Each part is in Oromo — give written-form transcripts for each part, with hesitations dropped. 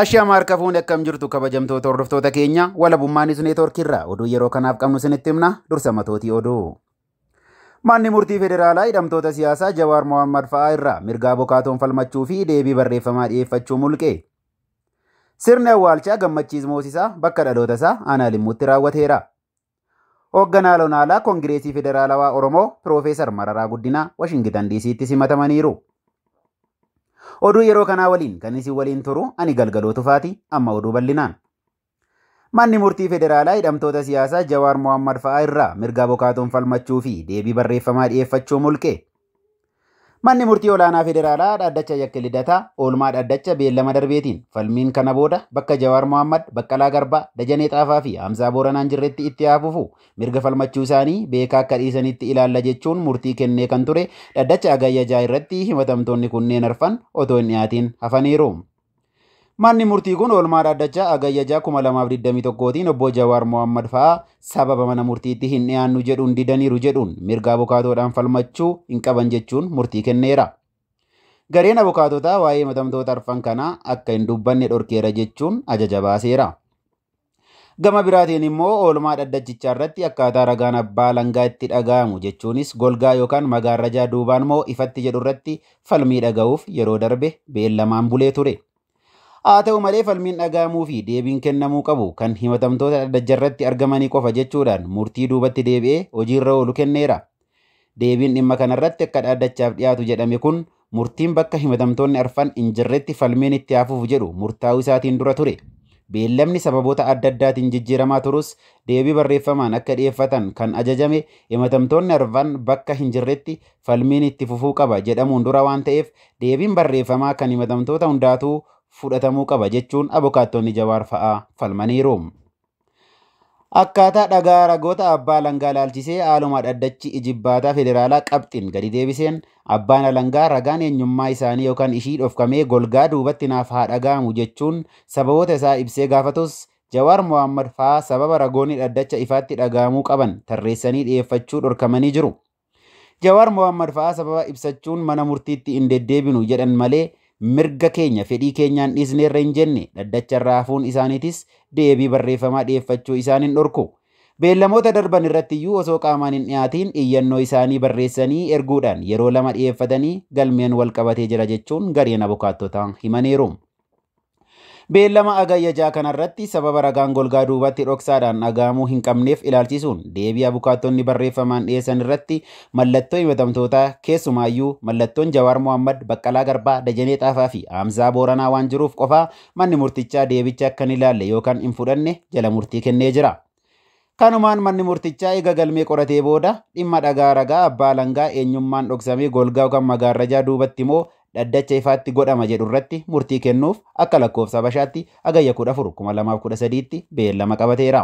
Ashaama harka fuunee akkam jirtu kabajamtoota hordoftoota keenya Walabummaa Niwus Neetwoorkii irraa oduu yeroo kanaaf qabnu isinitti himna dursa matootii oduu. Manni murtii federaalaa hidhamtoota siyaasaa Jawaar Mohammad fa'aa irraa mirga abukaatoon falmachuu fi deebii barreeffamaa dhiyeeffachuu mulqe. Sirni awwaalchaa Gammachiis Moosisaa bakka dhaloota isaa aanaa Limmuutti raawwateera. Hoogganaa Olaanaa Koongireesii Federaalawaa Oromoo Piroofeesar Mararaa Guddinaa Washingitan DC'tti simatamaniiru. Oduu yeroo kanaa waliin kan isin waliin turu ani Galgaloo Tufaati amma oduu bal'inaan. Manni murtii federaalaa hidhamtoota siyaasaa Jawaar Mohammad fa'aa irraa mirga abukaatoon falmachuu fi deebii barreeffamaa dhiyeeffachuu mulqe. Manni murtii olaanaa federaalaa dhaddacha yakka lidataa oolmaa dhaddacha beellama darbeetiin falmiin kana booda bakka Jawaar Mohammad, Baqqalaa Garbaa, Dajanee Xaafaa fi Hamzaa Booranaan jirretti itti hafuufu mirga falmachuu isaanii beekaa akka dhiisanitti ilaalla jechuun murtii kennee kan ture dhaddacha Hagayya 6 irratti himatamtoonni kunneen arfan otoo hin dhiyaatiin hafaniiru. Manni murtii kun oolmaa dhaddacha Hagayya 6 2021tiin obbo Jawaar Mohammad fa'aa sababa mana murtiitti hin dhiyaannu jedhuun didaniiru jedhuun mirga abukaatoodhaan falmachuu hin qaban jechuun murtii kenneera. Gareen abukaatotaa waa'ee himatamtoota arfan kanaa akka hin dubbanne dhorkeera jechuun ajaja baaseera. Gama biraatiin immoo oolmaa dhaddachichaa irratti akkaataa ragaan abbaa alangaa itti dhaga'amu jechuunis golgaa yookaan magaarrajaa duubaan moo ifatti jedhu irratti falmii dhaga'uuf yeroo darbe beellamaan bulee ture. Haa ta'u malee falmiin dhaga'amuu fi deebiin kennamuu qabu kan himatamtoota dhaddacha irratti argamanii qofa jechuudhaan murtii duubatti deebi'ee hojiirra oolu kenneera. Deebiin dhimma kanarratti akka dhaddachaaf dhiyaatu jedhame kun murtiin bakka himatamtoonni arfan hin jirretti falmiin itti hafuuf jedhu murtaa'uu isaatiin dura ture. Beellamni sababoota adda addaatiin jijjiiramaa turus deebii barreeffamaan akka dhiyeeffatan kan ajajame himatamtoonni arfan bakka hin jirretti falmiin itti fufuu qaba jedhamuun dura waan ta'eef deebiin barreeffamaa kan himatamtoota hundaatuu fudhatamuu qaba jechuun abukaattonni Jawaar fa'aa falmaniiru. Akkaataa dhagaa ragoota abbaa alangaa ilaalchisee haaluma dhaddachi ijibbaataa federaalaa qabxiin gadi deebiseen abbaan alangaa ragaan eenyummaa isaanii yookaan ishii dhofkamee golgaa duubatti naaf haa dhaga'amu jechuun sababoota isaa ibsee gaafatus Jawaar Mohammad fa'aa sababa ragoonni dhaddacha ifaatti dhaga'amuu qaban tarreessanii dhiyeeffachuu dhorkamanii jiru. Jawaar Mohammad fa'aa sababa ibsachuun mana murtiitti hin deddeebinu jedhan malee mirga keenya fedhii keenyaan dhiisneerra hin jenne dhaddacha irraa hafuun isaaniitis deebii barreeffamaa dhiyeeffachuu isaan hin dhorku. Beellamoota darban irratti iyyuu osoo qaamaan hin dhiyaatiin iyyannoo isaanii barreessanii erguudhaan yeroo lama dhiyeeffatanii galmeen wal qabatee jira jechuun gareen abukaattotaa himaniiru. Beellama Hagayya 6 kanarratti sababa ragaan golgaa duubatti dhoksaadhaan dhaga'amuu hin qabneef ilaalchisuun deebii abukaattonni barreeffamaan dhiyeessan irratti mallattoo himatamtootaa keessumaayyuu mallattoon Jawaar Mohammad, Baqqalaa Garbaa, Dajanee Xaafaa fi Hamzaa Booranaa waan jiruuf qofaa manni murtichaa deebicha akka hin ilaalle yookaan hin fudhanne jala murtii kennee jira. Kanumaan manni murtichaa eega galmee qoratee booda dhimma dhagaa ragaa abbaa alangaa eenyummaan dhoksamee golgaa yookaan magaarrajaa duubatti immoo dhaddacha ifaatti godhama jedhu irratti murtii kennuuf akka lakkoofsa Habashaatti Hagayya 14 2013tti beellama qabateera.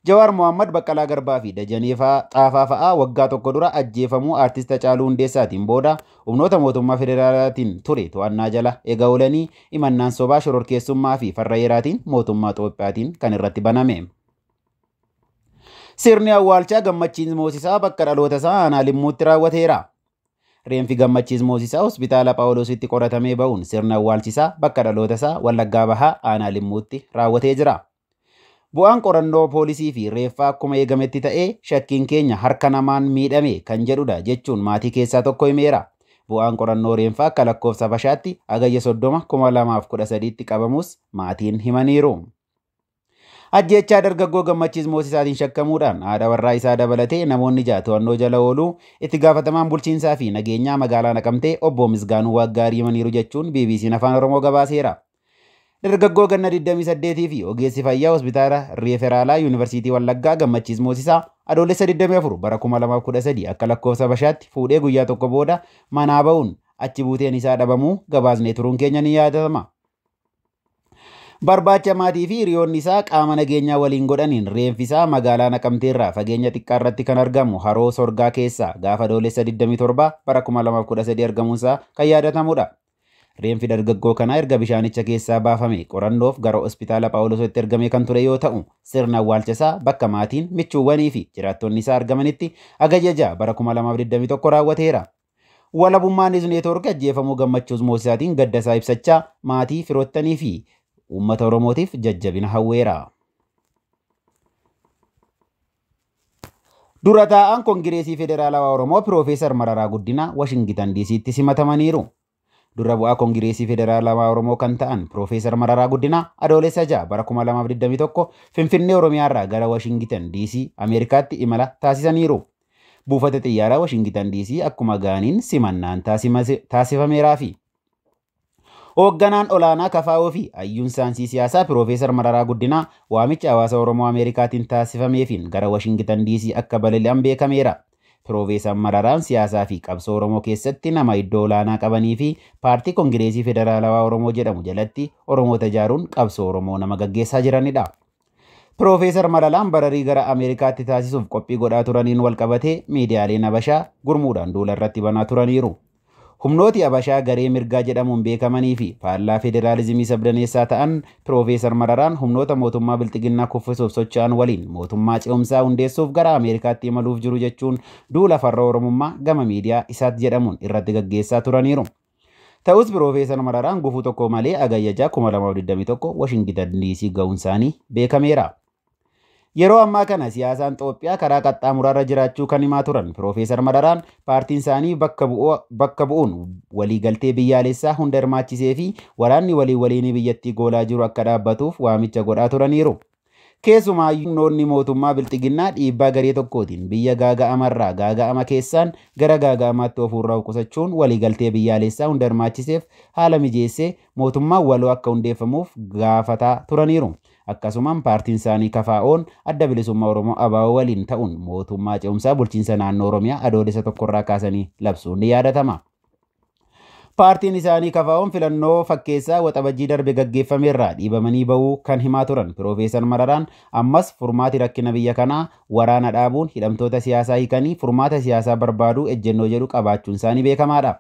Jawaar Mohammad, Baqqalaa Garbaa fi Dajanee Xaafaa fa'aa waggaa tokko dura ajjeefamuu aartist Hacaaluu Hundeessaatiin booda humnoota mootummaa federaalaatiin ture to'annaa jala eega oolanii himannaan sobaa shororkeessummaa fi farra heeraatiin mootummaa Itoophiyaatiin kan irratti baname. Sirni awwaalchaa Gammachiis Moosisaa bakka dhaloota isaa aanaa Limmuutti raawwateera. Reenfi Gammachiis Moosisaa hospitaala Phaawulositti qoratamee ba'uun sirna awwaalchisaa bakka dhaloota isaa Wallaggaa Bahaa aanaa Limmuutti raawwatee jira. Bu'aan qorannoo poolisii fi reeffaa akkuma eegametti ta'ee shakkiin keenya harka namaan miidhame kan jedhudha jechuun maatii keessaa tokko himeera. Bu'aan qorannoo reenfaa akka lakkoofsa Habashaatti Hagayya 30 2013tti qabamus maatiin himaniiru. Ajjeechaa dargaggoo Gammachiis Moosisaatiin shakkamuudhaan haadha warraa isaa dabalatee namoonni 6 to'annoo jala ooluu itti gaafatamaan bulchiinsaa fi nageenyaa magaalaa Naqamtee obbo Misgaanuu Waaggaarii himaniiru jechuun BBC'n Afaan Oromoo gabaaseera. Dargaggoo ganna 28 fi ogeessi fayyaa hospitaala Reeferaalaa Yuunivarsiitii Wallaggaa Gammachiis Moosisaa Adoolessa 24 bara 2013 akka lakkoofsa Habashaatti fuudhee guyyaa tokko booda manaa ba'uun achi buuteen isaa dhabamuu gabaasnee turuun keenya ni yaadatama. Barbaacha maatii fi hiriyoonni isaa qaama nageenyaa waliin godhaniin reenfi isaa magaalaa Naqamteerraa fageenya xiqqaa irratti kan argamu haroo Sorgaa keessaa gaafa Adoolessa 27 bara 2013 argamuunsaa kan yaadatamudha. Reenfi dargaggoo kanaa erga bishaanicha keessaa baafame qorannoof gara hospitaala Phaawulositti ergamee kan ture yoo ta'u sirna awwaalcha isaa bakka maatiin michuuwwanii fi jiraattonni isaa argamanitti Hagayya 6 bara 2021 raawwateera. Walabummaa Niwus Neetwoork ajjeefamuu Gammachiis Moosisaatiin gadda isaa ibsachaa maatii firoottanii fi Uummata Oromootiif jajjabina hawweera. Dura taa'aan Kongireesii Federaalawaa Oromoo Piroofeesar Mararaa Guddinaa Washingitan DC'tti simatamaniiru. Dura bu'aa Kongireesii Federaalawaa Oromoo kan ta'an Piroofeesar Mararaa Guddinaa Adoolessa 6 bara 2021 Finfinnee Oromiyaarraa gara Washingitan DC Ameerikaatti imala taasisaniiru. Buufata xiyyaaraa Washingitan DC akkuma ga'aniin simannaan taasifameeraafi. Hoogganaan olaanaa KFO fi hayyuun saayinsii siyaasaa Piroofeesar Mararaa Guddinaa waamicha hawaasa Oromoo Ameerikaatiin taasifameefiin gara Washingitan DC akka balali'an beekameera. Piroofeesar Mararaan siyaasaa fi qabsoo Oromoo keessatti nama iddoo olaanaa qabanii fi paartii Kongireesii Federaalawaa Oromoo jedhamu jalatti Oromoota ijaaruun qabsoo Oromoo nama gaggeessaa jiranidha. Piroofeesar Mararaan bararii gara Ameerikaatti taasisuuf qophii godhaa turaniin walqabatee miidiyaaleen Habashaa gurmuudhaan duula irratti banaa turaniiru. Humnooti Habashaa garee mirgaa jedhamuun beekamanii fi faallaa federaalizimii sabdaneessaa ta'an Piroofeesar Mararaan humnoota mootummaa bilxiginnaa kuffisuuf socho'an waliin mootummaa ce'umsaa hundeessuuf gara Ameerikaatti imaluuf jiru jechuun duula farra Oromummaa gama miidiyaa isaatti jedhamuun irratti gaggeessaa turaniiru. Ta'us Piroofeesar Mararaan gufuu tokko malee Hagayya 6 2021 Washingitan DC ga'uun isaanii beekameera. Yeroo ammaa kana siyaasaan Itoophiyaa karaa qaxxaamuraarra jiraachuu kan himaa turan Piroofeesar Mararaan paartiin isaanii bakka bu'uun waliigaltee biyyaalessaa hunda hirmaachisee fi waraanni walii waliinii biyyattii goolaa jiru akka dhaabbatuuf waamicha godhaa turaniiru. Keessumaa humnoonni mootummaa bilxiginnaa dhiibbaa garee tokkootiin biyya gaaga'amarraa gaaga'ama keessaan gara gaaga'amaatti ofuurraa qusachuun waliigaltee biyyaalessaa hunda hirmaachiseef haala mijeessee mootummaan waloo akka hundeeffamuuf gaafataa turaniiru. Akkasumaan paartiin isaanii KFO'n adda bilisummaa Oromoo ABO waliin ta'uun mootummaa ce'umsaa bulchiinsa naannoo Oromiyaa adoolessa tokkorraa kaasanii labsuun ni yaadatama. Paartiin isaanii KFO'n filannoo fakkeessaa waxabajjii darbe gaggeeffamerraa dhiibamanii ba'uu kan himaa turan Piroofeesar Mararaan ammas furmaati rakkina biyya kanaa waraana dhaabuun hidhamtoota siyaasaa hiikanii furmaata siyaasaa barbaaduu ejjennoo jedhu qabaachuun isaanii beekamaadha.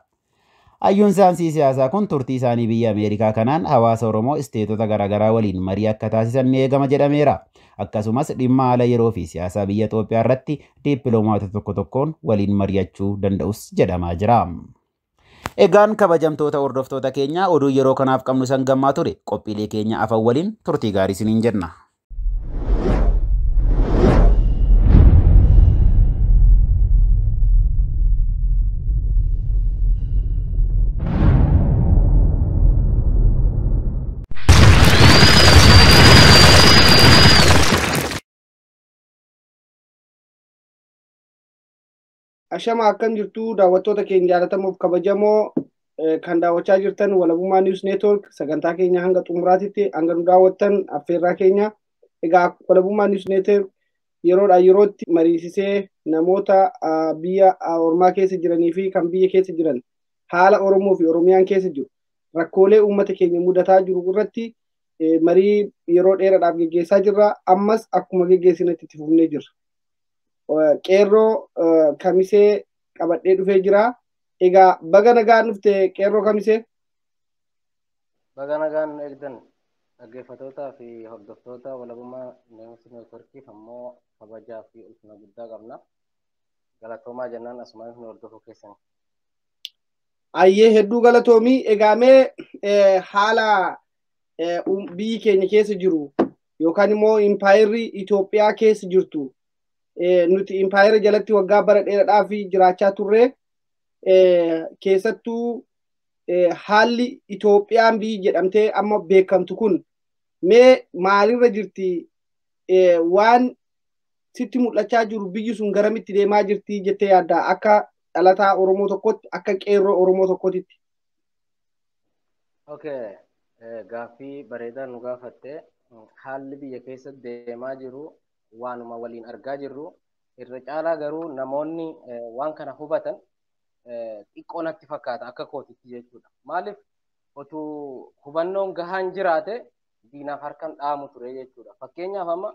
Hayyuun saayinsii siyaasaa kun turtii isaanii biyya Ameerikaa kanaan hawaasa Oromoo isteetota garaagaraa waliin marii akka taasisan ni eegama jedhameera. Akkasumas dhimma haala yeroo fi siyaasaa biyya Itoophiyaa irratti dippiloomaatota tokko tokkoon waliin mari'achuu danda'us jedhamaa jira. Egaan kabajamtoota hordoftoota keenyaa oduu yeroo kanaaf qabnu san gammaa ture qophiilee keenya afan waliin turtii gaarii isiniin jenna. Ashama akkam jirtu daawwattoota keenya jaallatamuuf kabajamoo kan daawwachaa jirtan Walabummaa News Network sagantaa keenya hanga xumuraatitti hanga nu daawwattan affeerraa keenya. Egaa Walabummaa News Network yeroodhaa yerootti mariisisee namoota biyya ormaa keessa jiranii fi kan biyya keessa jiran haala Oromoo fi Oromiyaan keessa jiru rakkoolee uummata keenya mudataa jiru irratti marii yeroo dheeraadhaaf geggeessaa jirra. Ammas akkuma geggeessinetti itti fufnee jirra. Qeerroo Kamisee qabadhee dhufee jira. Egaa baga nagaan dhufte Qeerroo Kamisee. Baga nagaan nu eegdan dhaggeeffattootaa fi hordoftoota Walabummaa News Networkiif ammoo kabajaa fi ulfina guddaa qabna. Galatoomaa jennaan asumaan nu hordofuu keessan. Ayyee hedduu galatoomii. Egaa mee haala biyyi keenya keessa jiru yookaan immoo impaayirri Itoophiyaa keessa jirtu nuti impaayira jalatti waggaa bara dheeraadhaaf jiraachaa turre keessattuu haalli Itoophiyaan biyyi jedhamtee amma beekamtu kun mee maalirra jirti waan sitti mul'achaa jiru biyyi sun garamitti deemaa jirti jettee yaadda akka dhalataa Oromoo tokkotti akka qeerroo Oromoo tokkotti. Okay, gaaffii bareedaa nu gaafatte. Haalli biyya keessa deemaa jiru waanuma waliin argaa jirru irra caalaa garuu namoonni waan kana hubatan xiqqoo natti fakkaata akka kootitti jechuudha. Maaliif otuu hubannoon gahaan jiraate diinaaf harkaan dhaamu ture jechuudha. Fakkeenyaaf amma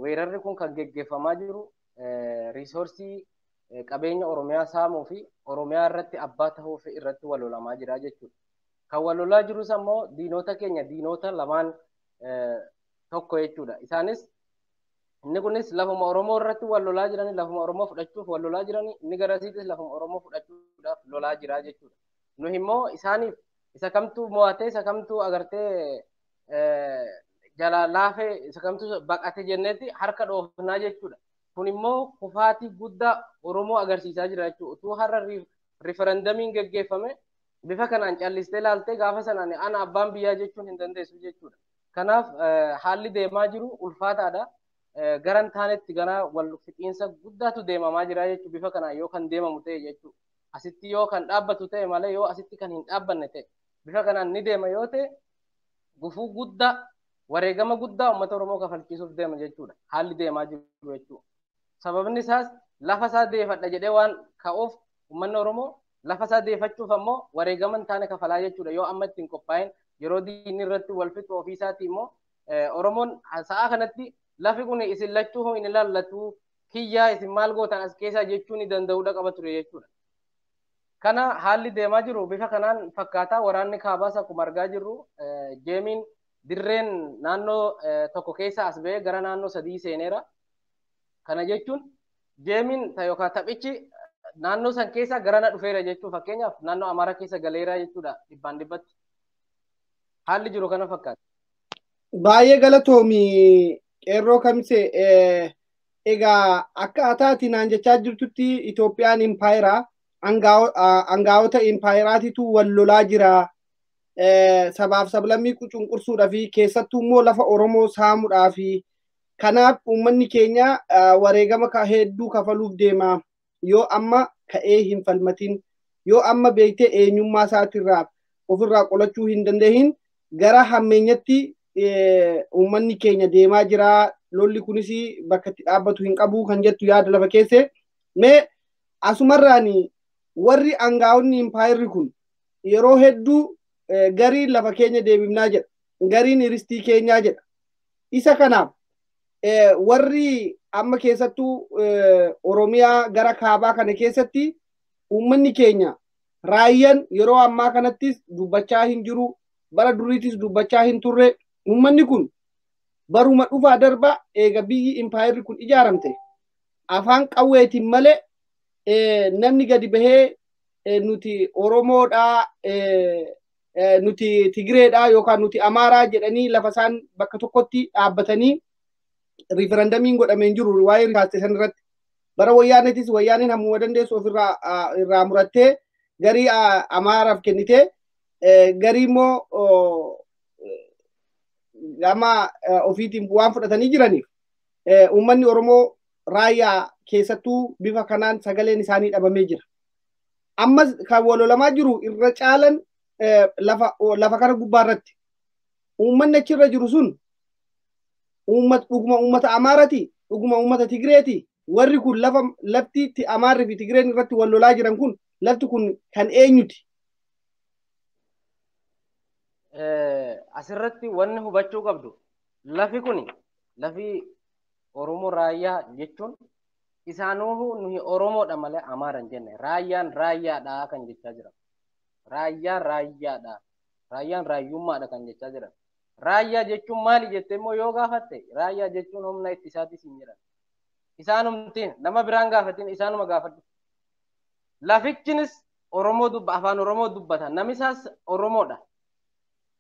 weerarri kun kan geggeeffamaa jiru riisoorsii qabeenya Oromiyaa saamuu fi Oromiyaa irratti abbaa ta'uu fi irratti wal lolamaa jira jechuudha. Kan wal lolaa jirus ammoo diinota keenya diinota lamaan tokko jechuudha. Isaanis inni kunis lafuma Oromoo irratti wal lolaa jiranii lafuma Oromoo fudhachuuf wal lolaa jiranii inni garasiitis lafuma Oromoo fudhachuudhaaf lolaa jira jechuudha. Nuyi immoo isaaniif isa kamtuu mo'atee isa kamtuu agartee jala laafee isa kamtu baqate jennetti harka dhoofnaa jechuudha. Kun immoo kufaatii guddaa Oromoo agarsiisaa jira jechuudha. Utuu har'a riferendamiin geggeeffame bifa kanaan callistee ilaaltee gaafa sanaan ana abbaan biyyaa jechuun hin dandeessu jechuudha. Kanaaf haalli deemaa jiru ulfaataadha. Gara hin taanetti gara wal fixiinsa guddaatu deemamaa jira jechuudha. Bifa kanaan yoo kan deemamu ta'e jechuudha. Asitti yoo kan dhaabbatu ta'e malee yoo asitti kan hin dhaabbanne ta'e bifa kanaan ni deema yoo ta'e gufuu guddaa wareegama guddaa uummata Oromoo kafalchiisuuf deema jechuudha. Haalli deemaa jiru jechuudha. Sababni isaas lafa isaa deeffadha jedhee waan ka'uuf uummanni Oromoo lafa isaa deeffachuuf ammoo wareegama hin taane kafalaa jechuudha. Yoo amma ittiin qophaa'in yeroo diinni irratti wal fixu ofii isaatii immoo Oromoon sa'a kanatti lafi kun isin lachuu hin ilaallatu kiyyaa isin maal gootan as keessaa jechuu ni danda'uudha qaba ture jechuudha. Kana haalli deemaa jiru bifa kanaan fakkaataa waraanni kaabaas akkuma argaa jirru jeemiin dirreen naannoo tokko keessa as ba'ee gara naannoo 3 seeneera. Kana jechuun jeemiin yookaan taphichi naannoo san keessa garana dhufeera jechuun fakkeenyaaf naannoo Amaaraa keessa galeera jechuudha dhibbaan dhibbatti. Haalli jiru kana fakkaata. Baay'ee galatoomi qeerroo Kamisee. Egaa akka ataatiin naan jechaa jirtutti Itoophiyaan impaayeraa angaa'ota impaayeraatitu wal lolaa jira. Sabaaf sablammii cunqursuudhaa fi keessattuu immoo lafa Oromoo saamuudhaa fi kanaaf uummanni keenya wareegama hedduu kafaluuf deema. Yoo amma ka'ee hin falmatin, yoo amma beektee eenyummaa isaatirraa ofirraa qolachuu hin dandeenye gara hammeenyatti uummanni keenya deemaa jira. Lolli kunis bakka itti dhaabbatu hin qabu kan jettu yaada lafa keesse. Mee asumarraan warri angaa'onni impaayerri kun yeroo hedduu gariin lafa keenya deebifnaa jedha, gariin hiristii keenyaa jedha. Isa kanaaf warri amma keessattuu Oromiyaa gara kaabaa kana keessatti uummanni keenya raayyaan yeroo ammaa kanattis dubbachaa hin jiru, bara duriitis dubbachaa hin turre. Uummanni kun baruma dhufaa darba eega biyyi impaayerri kun ijaaramte afaan qawweetiin malee namni gadi bahee nuti Oromoodhaa nuti Tigreedhaa yookaan nuti Amaaraa jedhanii lafa isaan bakka tokkotti dhaabbatanii riferendamiin godhamee jiru waa'ee kaaste san irratti. Bara wayyaanetis wayyaaneen hammuma dandeessu ofirraa irraa murattee garii Amaaraaf kennitee garii immoo gama ofiitiin waan fudhatanii jiraniif uummanni Oromoo raayyaa keessattuu bifa kanaan sagaleen isaanii dhabamee jira. Ammas kan walolamaa jiru irra caalan lafa kana gubbaa irratti. Uummanni achirra jiru sun dhuguma uummata Amaaraati, dhuguma uummata Tigreeti. Warri kun lafa lafti Amaarri fi Tigreen irratti wal lolaa jiran kun lafti kun kan eenyuti? Asirratti wanni hubachuu qabdu lafi kuni lafi Oromoo raayyaa jechuun isaanuu nuyi Oromoodha malee Amaara hin jenne. Raayyaan raayyaadha kan jechaa jira. Raayyaan raayyaadha. Raayyaan raayyummaadha kan jechaa jira. Raayyaa jechuun maali jettee immoo yoo gaafatte raayyaa jechuun humna ittisaatis hin jiran. Isaanumtiin nama biraan gaafatin isaanuma gaafadhu. Lafichinis Oromoo dubba afaan Oromoo dubbata. Namisaas Oromoodha.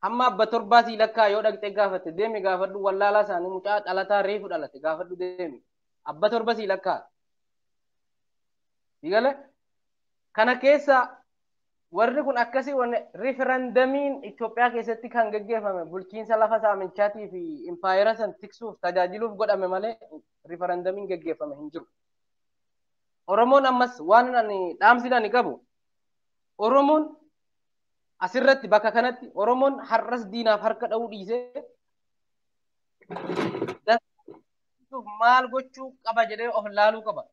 Hamma abba torbaa sii lakkaa yoo dhaqxee gaafatte deemi gaafadhu wallaalaa isaanii mucaa dhalataa reefu dhalate gaafadhu deemi. Abba torba sii lakkaa. Sigale kana keessa warri kun akkasii wanni riferendamiin Itoophiyaa keessatti kan geggeeffame bulchiinsa lafa saamichaatii fi impaayera san tiksuuf tajaajiluuf godhame malee riferendamiin geggeeffame hin jiru. Oromoon ammas waan ani dhaamsi ani qabu Oromoon asirratti bakka kanatti Oromoon har'as diinaaf harka dha'uu dhiisee maal gochuu qaba jedhee of laaluu qaba.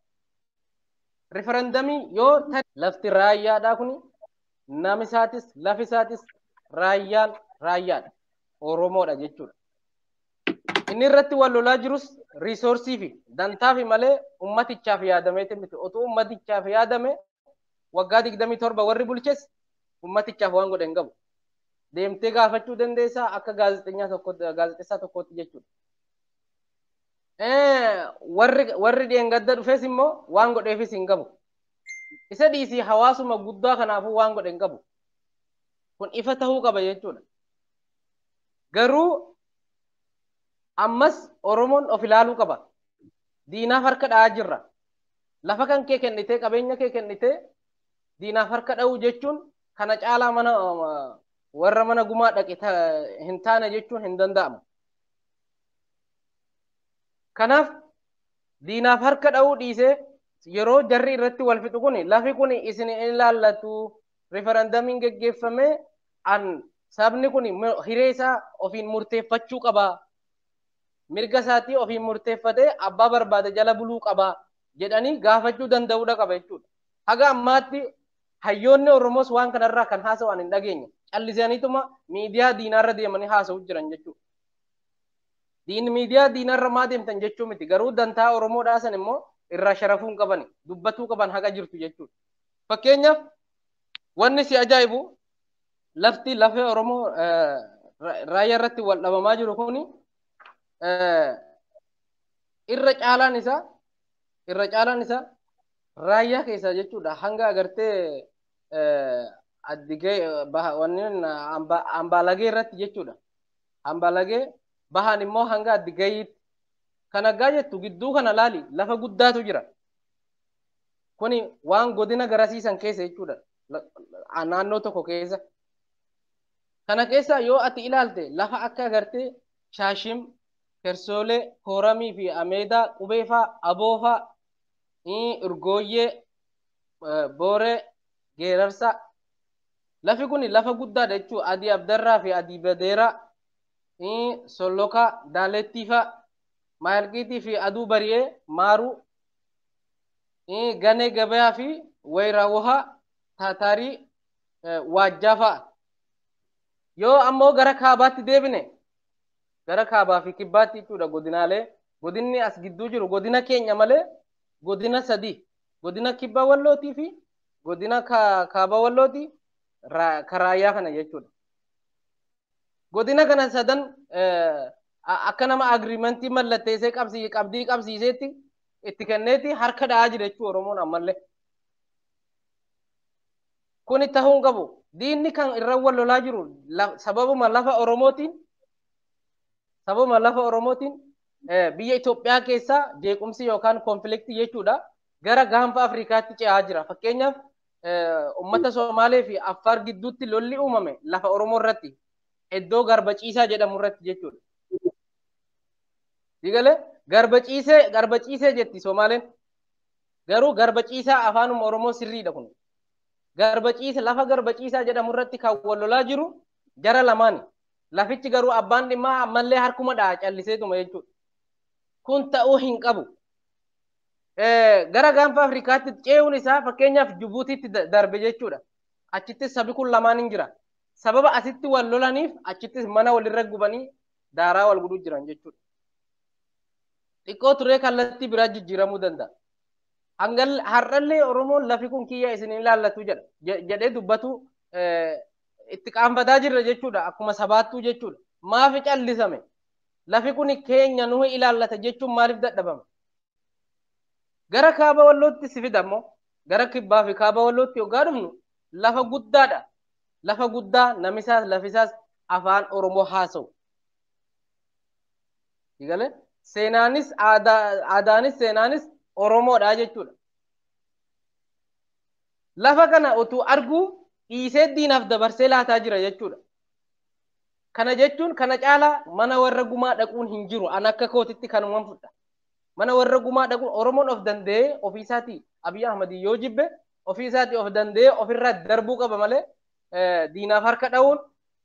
Riferendamii yoo lafti raayyaadhaa kuni namisaatis lafisaatis raayyaan raayyaadha. Oromoodha jechuudha. Inni irratti wal lolaa jirus riisoorsii fi dantaa fi malee ummatichaaf yaadameeti miti. Otuu ummatichaaf yaadame waggaa 27 warri bulches ummatichaaf waan godhe hin qabu. Deemtee gaafachuu dandeessaa akka gaazexeessaa tokkootti jechuudha. Warri dheengadda dhufes immoo waan godheefis hin qabu. Isa dhiisii hawaasuma guddaa kanaafuu waan godhe hin qabu. Kun ifa tahuu qaba jechuudha. Garuu ammas Oromoon of ilaaluu qaba. Diinaaf harka dha'aa jirra. Lafa kan kee kennitee qabeenya kee kennitee diinaaf harka dha'uu jechuun kana caalaa mana warra mana gumaa dhaqe hin taane jechuun hin danda'amu. Kanaaf diinaaf harka dha'uu dhiisee yeroo jarri irratti wal fixu kun lafi kun isin hin ilaallatu riferendamiin geggeeffame an sabni kun hiree isaa ofiin murteeffachuu qaba. Mirga isaatii ofiin murteeffatee abbaa barbaade jala buluu qaba jedhanii gaafachuu danda'uudha qaba jechuudha. Haga ammaatti hayyoonni Oromoos waan kanarraa kan haasa'an hin dhageenye. Callisaniituma miidiyaa diinaarra deemanii haasa'u jiran jechuudha. Miidiyaa diinaarra maa deemtan jechuu miti. Garuu dantaa Oromoodhaa san immoo irraa sharafuu hin qabani. Dubbatuu qaban haqa jirtu jechuudha. Fakkeenyaaf wanni si ajaa'ibu lafti lafee Oromoo raayyaa irratti wal dhabamaa jiru kuni irra caalaan isaa raayyaa keessaa jechuudha. Hanga agartee addigee wanneen ambaalagee irratti jechuudha. Ambaalagee bahan immoo hanga addigeeyitti. Kan aggaa jettu gidduu kana laali lafa guddaatu jira. Kuni waan godina garasiisan keessa jechuudha. Naannoo tokko keessa. Kana keessa yoo ati ilaalte lafa akka agartee Shaashim, Kersoolee, Kooramii fi Ameedaa, Qubeefaa, Aboofaa, Urgooyyee, Booree, Geerarsaa. Lafi kun lafa guddaadha jechuudha. Adii Abdarraa fi Adii Badeeraa, Sollokaa, Daalettiifaa, Maalqiitii fi Aduu Bari'ee, Maaruu, Ganee Gabayaa fi Wayiraawwahaa, Taataarii, Waajjaa fa'a. Yoo ammoo gara kaabaatti deebine gara kaabaa fi kibbaatti jechuudha godinaalee. Godinni as gidduu jiru godina keenya malee godina sadi. Godina kibba wallootii fi godina kaaba wallootii karaayyaa kana jechuudha. Godina kana sadan akka nama agriimentii mallatteessee qabdii qabsiiseetti itti kenneeti harka dha'aa jira jechuudha Oromoon ammallee. Kuni ta'uu hin qabu. Diinni kan irra wal lolaa jiru sababuma lafa Oromootiin biyya Itoophiyaa keessaa jeequmsi yookaan konfliktii jechuudha gara gaanfa Afrikaatti ce'aa jira. Fakkeenyaaf uummata Somaalee fi Affaar gidduutti lolli uumame lafa Oromoo irratti iddoo garba ciisaa jedhamu irratti jechuudha. Digalee garba ciisee jetti Somaaleen. Garuu garba ciisaa afaanuma Oromoo sirriidha kun. Garba ciisa lafa garba ciisaa jedhamu irratti kan wal lolaa jiru jara lamaani. Lafichi garuu abbaan dhimmaa ammallee harkuma dha'a calliseetuma jechuudha. Kun ta'uu hin qabu. Gara gaanfa Afrikaatti ce'uun isaa fakkeenyaaf Jibuutiitti darbe jechuudha. Achittis sabi kun lamaan hin jira. Sababa asitti wal lolaniif achittis mana walirra gubanii daaraa wal guduu jiran jechuudha. Xiqqoo turee kallattii biraa jijjiiramuu danda'a. Har'allee Oromoon lafi kun kiyya isin ilaallatu jedhee dubbatu itti qaanfataa jirra jechuudha. Akkuma sabaattuu jechuudha. Maaf callisame? Lafi kun keenya nuyi ilaallata jechuun maaliif dadhabame? Gara kaaba wallootti si fida immoo gara kibbaa fi kaaba wallootti yoggaa dhufnu lafa guddaadha. Lafa guddaa namisaas lafisaas afaan Oromoo haasa'u. Digalee seenaanis aadaanis seenaanis Oromoodha jechuudha. Lafa kana utuu arguu dhiisee diinaaf dabarsee laataa jira jechuudha. Kana jechuun kana caalaa mana warra gumaa dhaquun hin jiru. An akka kootitti kanumaan fudha. Mana warra gumaa dhaquun Oromoon of danda'ee ofiisaatii Abiy Ahmad yoo jibbe ofiisaatii of danda'ee ofirraa darbuu qaba malee diinaaf harka dha'uun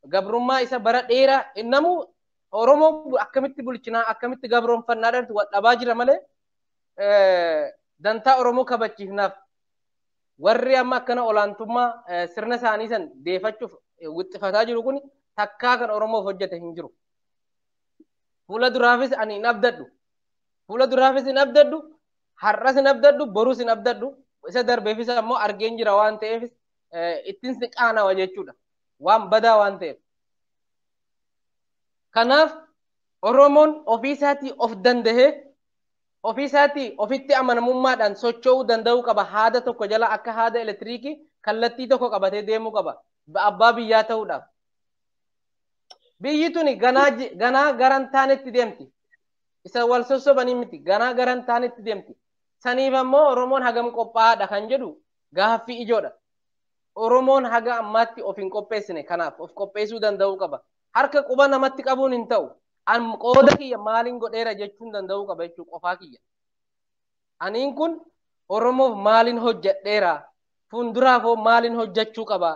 gabrummaa isa bara dheeraa innamu Oromoo akkamitti bulchinaa akkamitti gabroonfannaadhaan wal dhabaa jira malee dantaa Oromoo kabachiifnaaf warri amma akkana olaantummaa sirna isaanii san deefachuuf wixxifataa jiru kun takkaa kan Oromoof hojjete hin jiru. Fuula duraafis ani hin abdadhu. Fuula duraafis hin abdadhu. Har'as hin abdadhu. Borus hin abdadhu. Isa darbeefis ammoo argeen jira waan ta'eefis ittiin si qaanawa jechuudha. Waan badaa waan ta'eef. Kanaaf Oromoon ofiisaatii of danda'ee ofiisaatii ofitti amanamummaadhaan socho'uu danda'uu qaba. Haada tokko jala akka haada elektiriikii kallattii tokko qabatee deemuu qaba. Abbaa biyyaa ta'uudhaaf. Biyyi tuni ganaa garan taanetti deemti. Isa wal sossobanii miti ganaa garan taanetti deemti. Saniif ammoo Oromoon hagam qophaa'aadha kan jedhu gaaffii ijoodha. Oromoon haga ammaatti of hin qopheessine kanaaf of qopheessuu danda'uu qaba. Harka quba namatti qabuun hin ta'u. An qooda kiyya maaliin godheera jechuun danda'uu qaba jechuu qofaa kiyya. Aniin kun Oromoof maaliin hojjedheera? Fuulduraaf hoo maaliin hojjechuu qaba?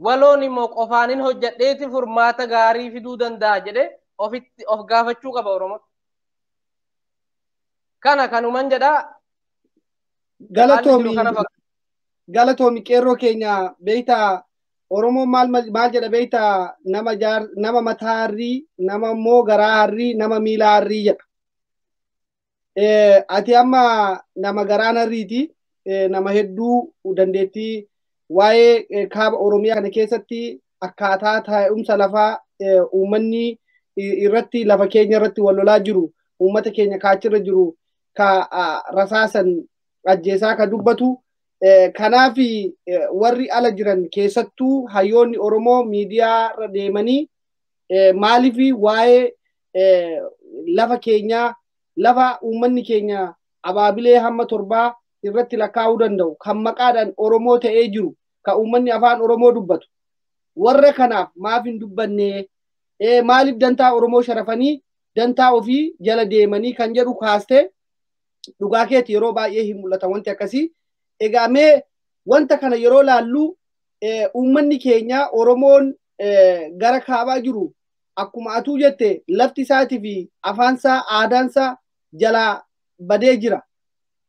Waloon immoo qofaanin hojjedheeti furmaata gaarii fiduu danda'a jedhee ofitti of gaafachuu qaba Oromoon. Kana kanuman jedhaa. Galatoomi galatoomi qeerroo keenya beektaa Oromoon maal maal jedha beektaa nama jaar nama mataa harrii nama immoo garaa harrii nama miila harrii jedha. Ati amma nama garaan harriiti nama hedduu dandeettii waa'ee kaaba Oromiyaa kana keessatti akkaataa taa'umsa lafaa uummanni irratti lafa keenya irratti wal lolaa jiru uummata keenya kaachirra jiru ka rasaasan ajjeesaa ka dubbatu kanaaf warri ala jiran keessattuu hayyoonni Oromoo miidiyaa irra deemanii maaliif waa'ee lafa keenyaa lafa uummanni keenya abaabilee hamma torbaa irratti lakkaa'uu danda'u kan maqaadhaan Oromoo ta'ee jiru kan uummanni afaan Oromoo dubbatu warra kanaaf maaf hin dubbanne maaliif dantaa Oromoo sharafanii dantaa ofii jala deemanii kan jedhu kaastee dhugaa keeti yeroo baay'ee hin mul'ata wanti akkasii. Egaa mee wanta kana yeroo laallu uummanni keenya Oromoon gara kaabaa jiru akkuma atuu jette lafti isaatii fi afaansaa aadaansaa jalaa badee jira.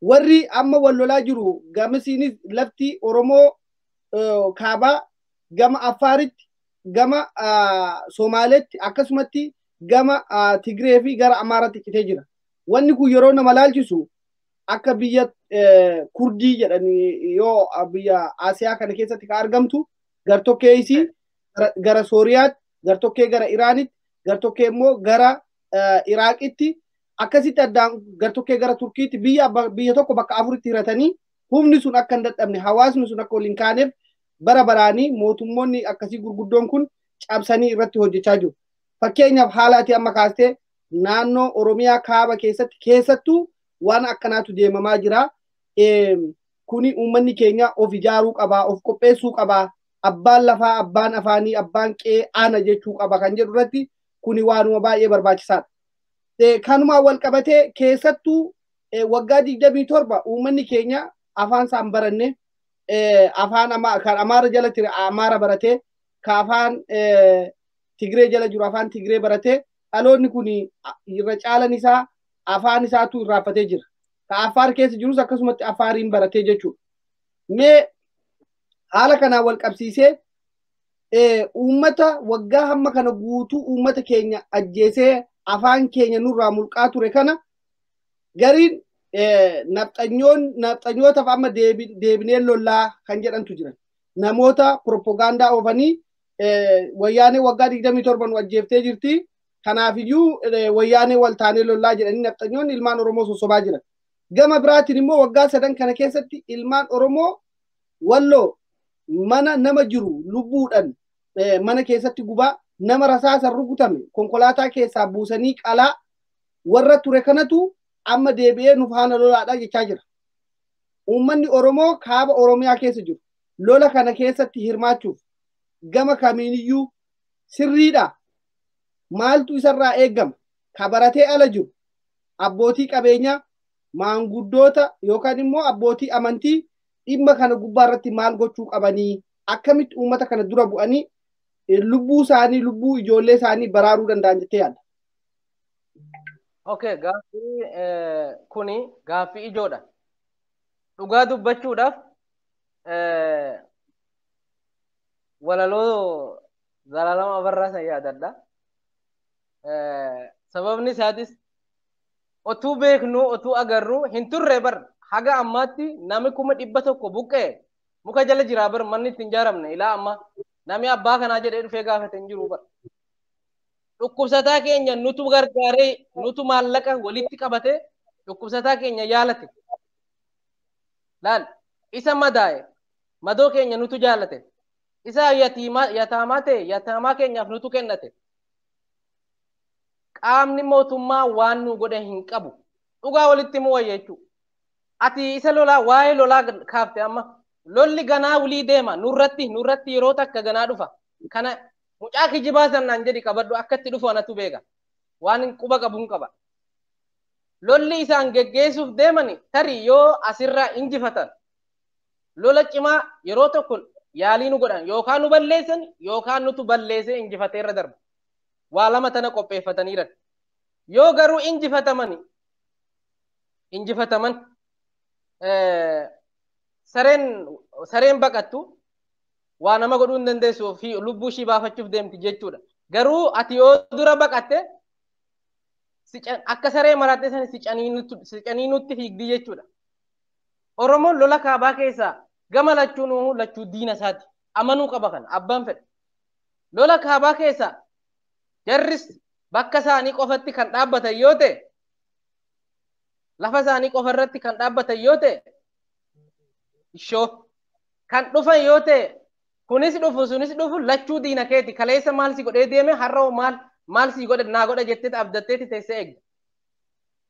Warri amma wal lolaa jiru gamasiinis lafti Oromoo kaabaa gama Affaaritti gama Somaaleetti akkasumatti gama Tigree fi gara Amaaraatti citee jira. Wanni kun yeroo nama laalchisu akka biyya Kurdii jedhanii yoo biyya Asiyaa kana keessatti kan argamtu gartokkee isii gara Sooriyaatti, gartokkee gara Iraanitti, gartokkee immoo gara Iraaqitti akkasitti addaan gartokkee gara Turkiitti biyya biyya tokko bakka afuritti hiratanii humni sun akka hin dadhabne hawaasni sun akka waliin kaaneef bara baraanii mootummoonni akkasii gurguddoon kun cabsanii irratti hojjechaa jiru. Fakkeenyaaf haala ati amma kaastee naannoo Oromiyaa kaaba keessatti keessattuu waan akkanaatu deemamaa jira. Kuni uummanni keenya of ijaaruu qabaa, of qopheessuu qabaa, abbaan lafaa, abbaan afaanii, abbaan qe'ee ana jechuu qaba kan jedhu irratti kuni waanuma baay'ee barbaachisaadha. Kanumaan wal qabatee keessattuu waggaa 27 uummanni keenya afaan isaan baranne afaan kan Amaara jala ture Amaara baratee ka afaan Tigree jala jiru afaan Tigree baratee dhaloonni kun irra caalan isaa afaan isaatu irraanfatee jira. Ka Affaar keessa jirus akkasumatti Affaariin baratee jechuudha. Mee haala kanaan wal qabsiisee uummata waggaa hamma kana guutuu uummata keenya ajjeesee afaan keenya nurraa mulqaa ture kana gariin nafxanyootaaf amma deebinee lollaa kan jedhantu jiran. Namoota propagaandaa oofanii wayyaanee waggaa 27 nu ajjeeftee jirti. Kanaafiyyuu wayyaanee wal taanee lollaa jedhanii nafxanyoonni ilmaan Oromoo sossobaa jiran. Gama biraatiin immoo waggaa sadan kana keessatti ilmaan Oromoo walloo mana nama jiru lubbuudhaan mana keessatti gubaa nama rasaasan rukutame konkolaataa keessaa buusanii qalaa warra ture kanatu amma deebi'ee nu faana lolaadha jechaa jira. Uummanni Oromoo kaaba Oromiyaa keessa jiru lola kana keessatti hirmaachuuf gama kamiiniyyuu sirriidha. Maaltu isarraa eegama? Ka baratee ala jiru abbootii qabeenyaa maanguddoota yookaan immoo abbootii amantii dhimma kana gubbaa irratti maal gochuu qabanii akkamitti uummata kana dura bu'anii lubbuu isaanii lubbuu ijoollee isaanii baraaruu danda'an jettee yaadda? Okay, gaaffii kuni gaaffii ijoodha. Dhugaa dubbachuudhaaf walaloo Zalaalama Abarraa san yaadadha. Sababni isaatis otuu beeknu otuu agarru hin turre bar haga ammaatti nami 100,000 buqqee muka jala jiraa bar manni ittiin ijaaramne ilaa amma nami abbaa kanaa jedhee dhufee gaafate hin jiru bar. Dhukkubsataa keenya nutu gargaaree nutu maallaqa walitti qabate dhukkubsataa keenya yaalate. Laal isa madaa'e madoo keenya nutu jaalate. Isa yataamaa ta'e yataamaa keenyaaf nutu kennate. Qaamni mootummaa waan nu godhe hin qabu. Dhugaa walitti himuu wayya jechuudha. Ati isa lolaa waa'ee lolaa kaafte amma lolli ganaa wulii deema nurratti yeroo takka ganaa dhufa. Kana mucaa kijibaa sanaan jedhi qabadhu akka itti dhufu anatu beeka. Waan quba qabuun qaba. Lolli isaan geggeessuuf deemani tarii yoo asirraa injifatan lola cimaa yeroo tokko yaalii nu godhan yookaan nu balleessan yookaan nutu balleessee injifatee irra darba. Waa lama tana qopheeffataniiran. Yoo garuu injifataman sareen baqattu waa nama godhuu hin dandeessu fi lubbuu ishii baafachuuf deemti jechuudha. Garuu ati yoo dura baqatte akka saree maratte san si caniinutti fiigdi jechuudha. Oromoon lola kaabaa keessaa gama lachuun lachuu diina isaati. Amanuu qaba kana abbaan fedhe. Lola kaabaa keessaa jarris bakka isaanii qofatti kan dhaabbatan yoo ta'e lafa isaanii qofa irratti kan dhaabbatan yoo ta'e ishoo kan dhufan yoo ta'e kunis dhufu sunis dhufu lachuu diina keeti. Kaleessa maal si godhee deeme har'a maal si godhe naa godha jetteeti abdatteeti teessee eegda.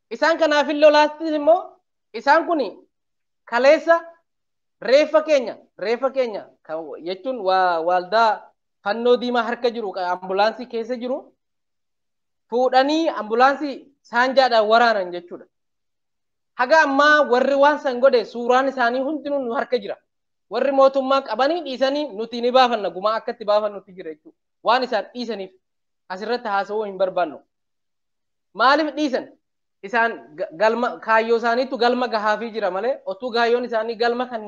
Isaan kanaafin lolaattis immoo isaan kun kaleessa reeffa keenya jechuun waaldaa fannoo diimaa harka jiru ambulaansii keessa jiru fuudhanii ambulaansii saanjaadhaan waraanan jechuudha. Haga ammaa warri waan san godhe suuraan isaanii hundinuu nu harka jira. Warri mootummaa qabanii dhiisanii nuti ni baafanna gumaa akka itti baafannutti jira jechuudha. Waan isaan dhiisaniif asirratti haasawuu hin barbaannu. Maaliif dhiisan? Isaan galma kaayyoo isaaniitu galma gahaafii jira malee otuu gaayyoon isaanii galma kan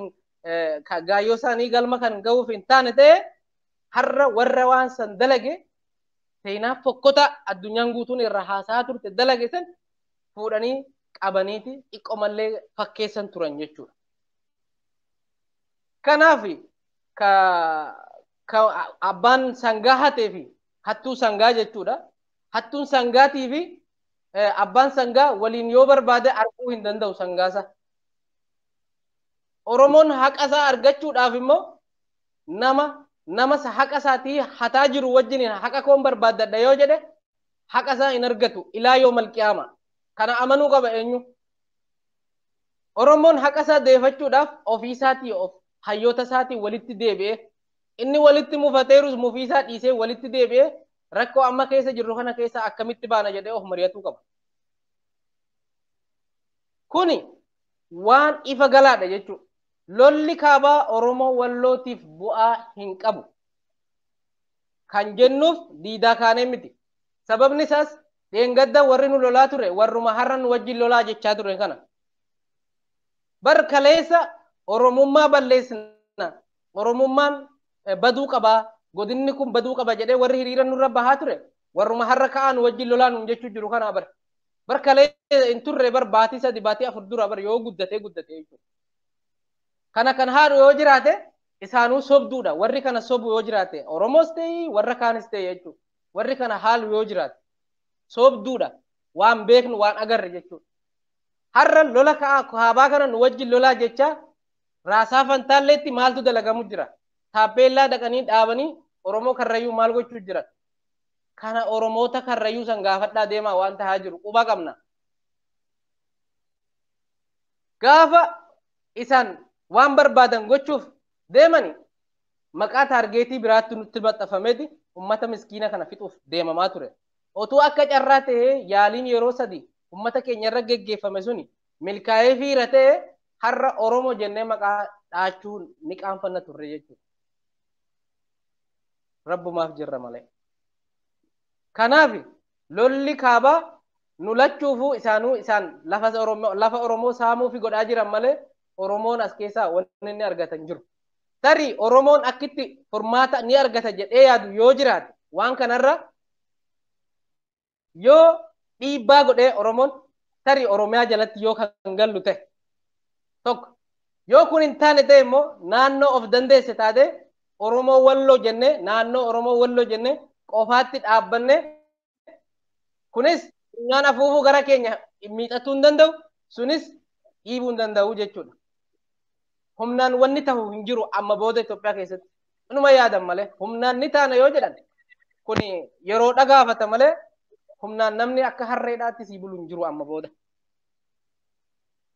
gaayyoo isaanii galma kan gahuuf hin taane ta'e har'a warra waan san dalage seenaa fokkota addunyaan guutuun irra haasaa turte dalage san fuudhanii qabaniiti xiqqoo mallee fakkeessan turan jechuudha. Kanaaf ka abbaan sangaa hatee fi hattuu sangaa jechuudha. Hattuun sangaatii fi abbaan sangaa waliin yoo barbaade arguu hin danda'u sangaasa. Oromoon haqa isaa argachuudhaaf immoo nama haqa isaatii hataa jiru wajjin haqa koon barbaaddadha yoo jedhe haqa isaa hin argatu ilaa yoo malqiyaama. Kana amanuu qaba eenyu. Oromoon haqa isaa deeffachuudhaaf ofii isaatii of hayyoota isaatii walitti deebi'ee inni walitti mufateerus mufii isaa dhiisee walitti deebi'ee rakkoo amma keessa jirru kana keessa akkamitti baana jedhee of mari'atuu qaba. Kuni waan ifa galaadha jechuudha. Lolli kaabaa Oromoo Wallootiif bu'aa hin qabu. Kan jennuuf diidaa kaanee miti. Sababni isaas dheengadda warri nu lolaa ture warruma har'a nu wajjin lolaa jechaa ture kana. Bar kaleessa Oromummaa balleessina. Oromummaan baduu qabaa. Godinni kun baduu qaba jedhee warri hiriira nurra bahaa ture warruma har'a ka'aa nu wajjin lolaa nuun jechuu jiru kana bar. Bar kaleessa hin turre bar baatii 3 baatii 4 dura bar yoo guddatee jechuudha. Kana kan haadhu yoo jiraate isaanuu sobduudha. Warri kana sobu yoo jiraate Oromoos ta'e warra kaanis ta'e jechuudha. Warri kana haalu yoo jiraate sobduudha. Waan beeknu waan agarre jechuudha. Har'a lola kaabaa kana nu wajjin lolaa jecha raasaa fantaalleetti maaltu dalagamu jira? Taappeellaa dhaqanii dhaabanii Oromoo Karrayyuu maal gochuu jira? Kana Oromoota Karrayyuu san gaafadhaa deemaa waan tahaa jiru quba qabna. Gaafa isaan waan barbaadan gochuuf deemani maqaa taargeetii biraatti nutti maxxanfameeti ummata miskiina kana fixuuf deemamaa ture. Otuu akka carraa ta'ee yaaliin yeroo 3 ummata keenya irra geggeeffame suni milkaa'ee fiira ta'e har'a Oromoo jennee maqaa dhaachuu ni qaanfanna turre jechuudha. Rabbumaaf jirra malee. Kanaaf lolli kaabaa nu lachuufuu isaanuu isaan lafa Oromoo saamuufi godhaa jiran malee Oromoon as keessaa wanni inni argatan jiru. Tarii Oromoon akkitti furmaata ni argata jedhee yaadu yoo jiraate waan kanarra yoo dhiibbaa godhee Oromoon tarii Oromiyaa jalatti yoo kan gallu ta'e tokko yoo kun hin taane ta'e immoo naannoo of dandeesse taate Oromoo Walloo jennee naannoo Oromoo Walloo jennee qofaatti dhaabbanne kunis funyaan afuufuu gara keenya miidhatuu hin danda'u sunis dhiibuu hin danda'u jechuudha. Humnaan wanni ta'u hin jiru amma booda Itoophiyaa keessatti. Inuma yaadan malee humnaan ni taana yoo jedhan kun yeroo dhagaafata malee Humnaan namni akka harreedhaatti sii bulu hin jiru amma booda.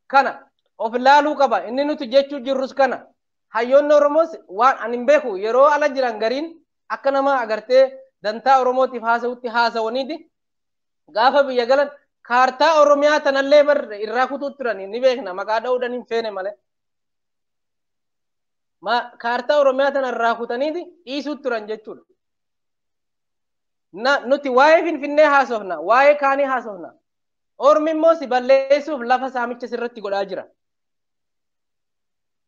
Kana of ilaaluu qaba. Inni nuti jechuu jirrus kana. Hayyoonni Oromoos waan ani hin beeku yeroo ala jiran gariin akka nama agartee dantaa Oromootiif haasa'utti haasawaniiti. Gaafa biyya galan kaartaa Oromiyaa tanallee bar irraa kutuu turan ni beekna maqaa dha'uudhaan hin feene malee. Kaartaa Oromiyaa tana irraa kutaniiti dhiisuu turan jechuudha. Nuti waa'ee Finfinnee haasofna, waa'ee kaanii haasofna. Ormi immoo si balleessuuf lafa saamicha sirratti godhaa jira.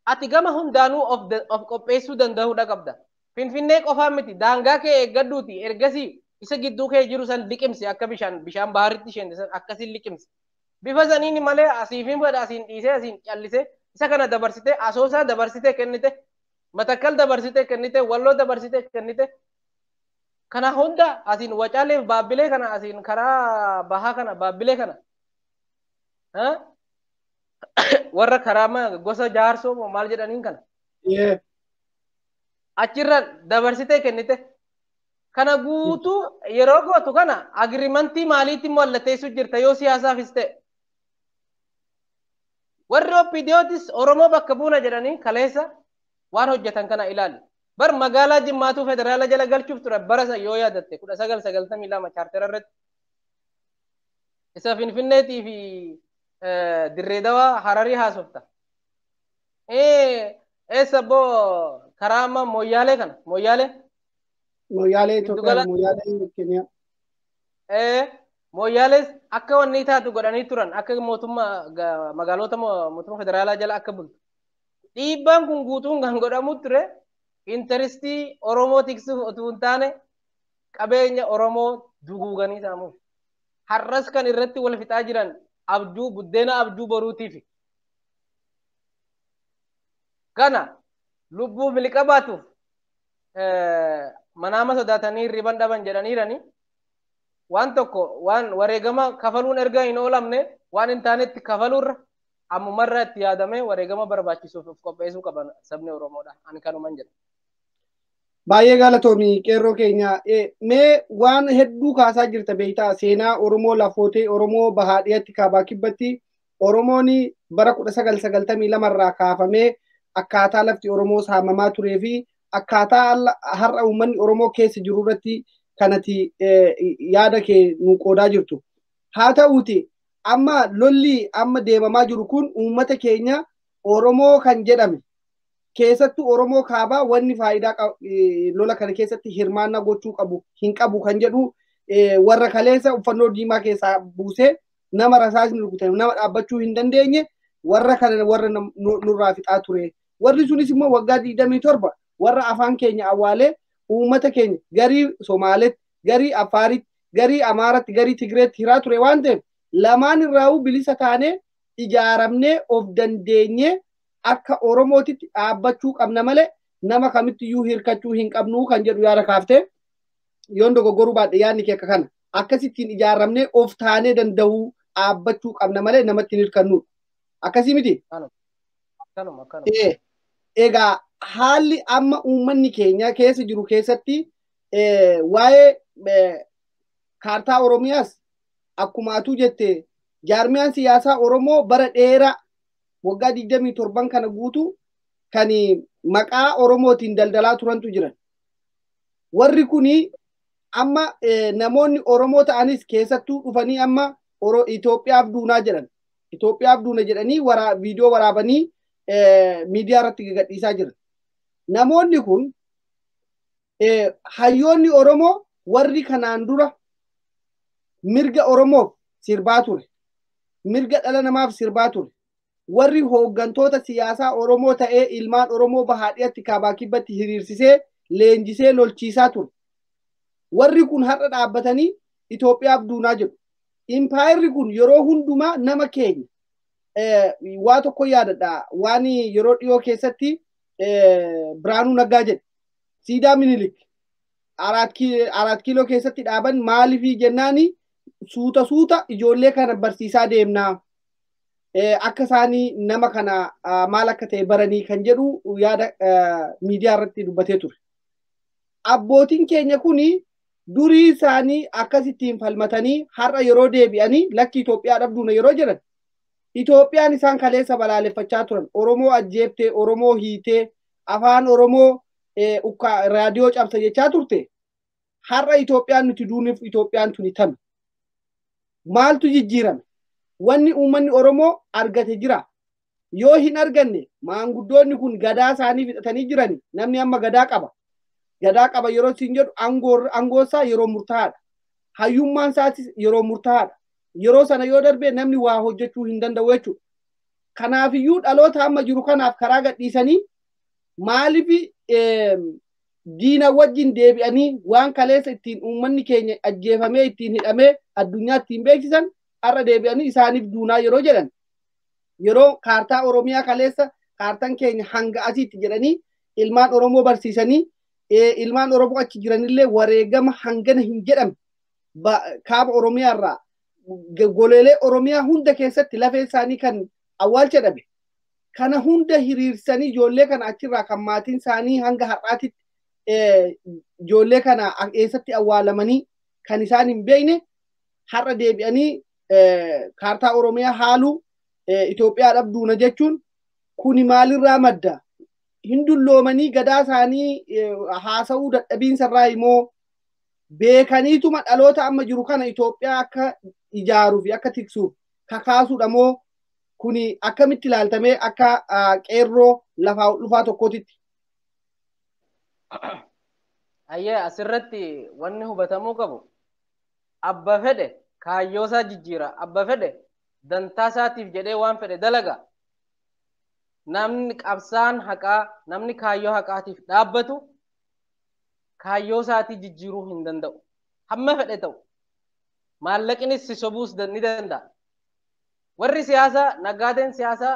Ati gama hundaanuu of qopheessuu danda'uudha qabda. Finfinnee qofaan miti daangaa kee eeggadhuuti ergasii isa gidduu kee jiru san liqimsi akka bishaan baharitti isheen san akkasiin liqimsi. Bifa saniin malee asiifin fedha asiin dhiisee asiin callisee isa kana dabarsitee Asoosaa dabarsitee kennite Matakkal dabarsitee kennite Walloo dabarsitee kennite kana hunda asiin Wacaaleef Baabbilee kana asiin karaa bahaa kana Baabbilee kana warra karaa gosa Jaarsoo maal jedhaniin kana achirra dabarsitee kennite. Kana guutuu yeroo gootu kana agirimantii maaliitiin mallatteessuu jirta yoo siyaasaafis ta'e. Warri OPDOtis Oromoo bakka buuna jedhanii kaleessa waan hojjetan kana ilaali. Bar magaalaa Jimmaatuu federaala jala galchuuf ture bara san yoo yaadatte 1992 chaartera irratti. Isa Finfinneetii fi Dirree Dawaa Hararii haasofta. Eessa boo karaa amma Moyyaalee kana Moyyaalee. Moyyaalee Itoophiyaa, Moyyaalee Keeniyaa. Moyyaalees akka wanni taatu godhanii turan akka mootummaa magaalota mootummaa federaalaa jala akka bultu. Dhiibbaan kun guutuun kan godhamu ture intarestii Oromoo tiksuuf otoo hin taane qabeenya Oromoo duguuganii saamuuf. Har'as kan irratti wal fixaa jiran abjuu buddeena abjuu boruutiif. Kana lubbuu miliqa baatuuf manaama sodaatanii hirriban dhaban jedhaniirani waan tokko waan wareegama kafaluun erga hin oolamne waan hin taanetti kafaluurra ammumarra itti yaadamee wareegama barbaachisuuf of qopheessuu qaban sabni Oromoodha. Ani kanuman jedha. Baay'ee galatoomii qeerroo keenya. Mee waan hedduu kaasaa jirta beektaa seenaa Oromoo lafootee Oromoo bahaa dhiyatti kaabaa kibbatti Oromoon bara 1992 irraa kaafamee akkaataa lafti Oromoo saamamaa turee fi akkaataa har'a uummanni Oromoo keessa jiru irratti kanati yaada kee nu qoodaa jirtu. Haa ta'uuti amma lolli amma deemamaa jiru kun uummata keenya Oromoo kan jedhame keessattuu Oromoo kaabaa wanni faayidaa lola kana keessatti hirmaannaa gochuu qabu hin qabu kan jedhu warra kaleessa uffannoo diimaa keessaa buusee nama rasaasni rukutame nama dhaabbachuu hin dandeenye warra kana warra nurraa fixaa ture. Warri sunis immoo waggaa 27 warra afaan keenya awwaalee uummata keenya garii Somaaletti, garii Afaaritti, garii Amaaratti, garii Tigreetti hiraa ture waan ta'eef lamaan irraa'uu bilisa taanee ijaaramnee of dandeenyee akka Oromootitti dhaabbachuu qabna malee nama kamittiyyuu hirkachuu hin qabnu kan jedhu yaada kaaftee yoon dogoggoruu baadhe yaadni kee akka kana akkasittiin ijaaramnee of taanee danda'uu dhaabbachuu qabna malee namatti hin hirkannudha. Akkasii miti? Egaa haalli amma uummanni keenya keessa jiru keessatti waa'ee kaartaa Oromiyaas akkuma atuu jette jaarmiyaan siyaasaa Oromoo bara dheeraa waggaa 27 kana guutuu kan maqaa Oromootiin daldalaa turantu jiran. Warri kuni amma namoonni Oromoo ta'anis keessattuu dhufanii amma Itoophiyaaf duunaa jedhan. Itoophiyaaf duuna jedhanii viidiyoo waraabanii miidiyaa irratti gadhiisaa jiran. Namoonni kun hayyoonni Oromoo warri kanaan dura mirga Oromoof sirbaa ture. Mirga dhala namaaf sirbaa ture. Warri hooggantoota siyaasaa Oromoo ta'ee ilmaan Oromoo bahaa dhiyatti kaabaa kibbatti hiriirsisee leenjisee lolchiisaa ture. Warri kun har'a dhaabbatanii Itoophiyaaf duunaa jedhu. Impaayerri kun yeroo hundumaa nama keenya waa tokko yaadadha. Waan yeroo dhiyoo keessatti Biraanuu Naggaa jedhe. Siidaa Minilik 4 kiiloo keessatti dhaaban maaliifii jennaani suuta suuta ijoollee kana barsiisaa deemnaa. Akka isaanii nama kana maal akka ta'e baranii kan jedhu yaada miidiyaa irratti dubbatee ture. Abbootiin keenya kuni Durii isaanii akkasittiin falmatanii har'a yeroo deebi'anii lakki Itoophiyaa dhabduuna yeroo jedhan Itoophiyaan isaan kaleessa balaaleffachaa turan Oromoo ajjeeftee, Oromoo hiitee, afaan Oromoo raadiyoo cabsa jechaa turte. Har'a Itoophiyaan nuti duuniif Itoophiyaan tuni tami. Maaltu jijjiirame? Wanni uummanni Oromoo argate jira. Yoo hin arganne maanguddoonni kun gadaa isaanii fixatanii jiran namni amma gadaa qaba. Gadaa qaba yeroo siin jedhu aangoo isaa yeroo murtaa'aadha. Hayyummaan isaatis yeroo murtaa'aadha. Yeroo sana yoo darbe namni waa hojjechuu hin danda'u jechuudha. Kanaafiyyuu dhaloota amma jiru kanaaf karaa gadhiisanii maaliif diina wajjin deebi'anii waan kaleessa ittiin uummanni keenya ajjeefamee ittiin hidhamee addunyaa ittiin beeksisan har'a deebi'anii isaaniif duunaa yeroo jedhan yeroo kaartaa Oromiyaa kaleessa kaartaan keenya hanga asiitti jedhanii ilmaan Oromoo barsiisanii ilmaan Oromoo achi jiranillee wareegama hangana hin jedhamne kaaba Oromiyaa irraa goleelee Oromiyaa hunda keessatti lafee isaanii kan awwaalcha dhabe. Kana hunda hiriirsanii ijoollee kana achirraa kan maatiin isaanii hanga har'aatitti ijoollee kana eessatti awwaalamanii kan isaan hin beekne har'a deebi'anii kaartaa Oromiyaa haaluu Itoophiyaa dhabduuna jechuun kuni maalirraa madda? Hin dulloomanii gadaa isaanii haasa'uu dadhabiinsarraa immoo beekaniituma dhaloota amma jiru kana Itoophiyaa akka ijaaruu fi akka tiksuuf kakaasuudha moo kuni akkamitti ilaaltamee akka qeerroo lafaa dhufaa tokkootitti? Ayyee, asirratti wanni hubatamuu qabu abba fedhe kaayyoo isaa jijjiira, abba fedhe dantaa isaatiif jedhee waan fedhe dalaga. Namni qabsaan haqaa, namni kaayyoo haqaatiif dhaabbatu kaayyoo isaatii jijjiiruu hin danda'u. Hamma fedhe ta'u maallaqinis si sobuus ni danda'a. Warri siyaasaa, naggaadeen siyaasaa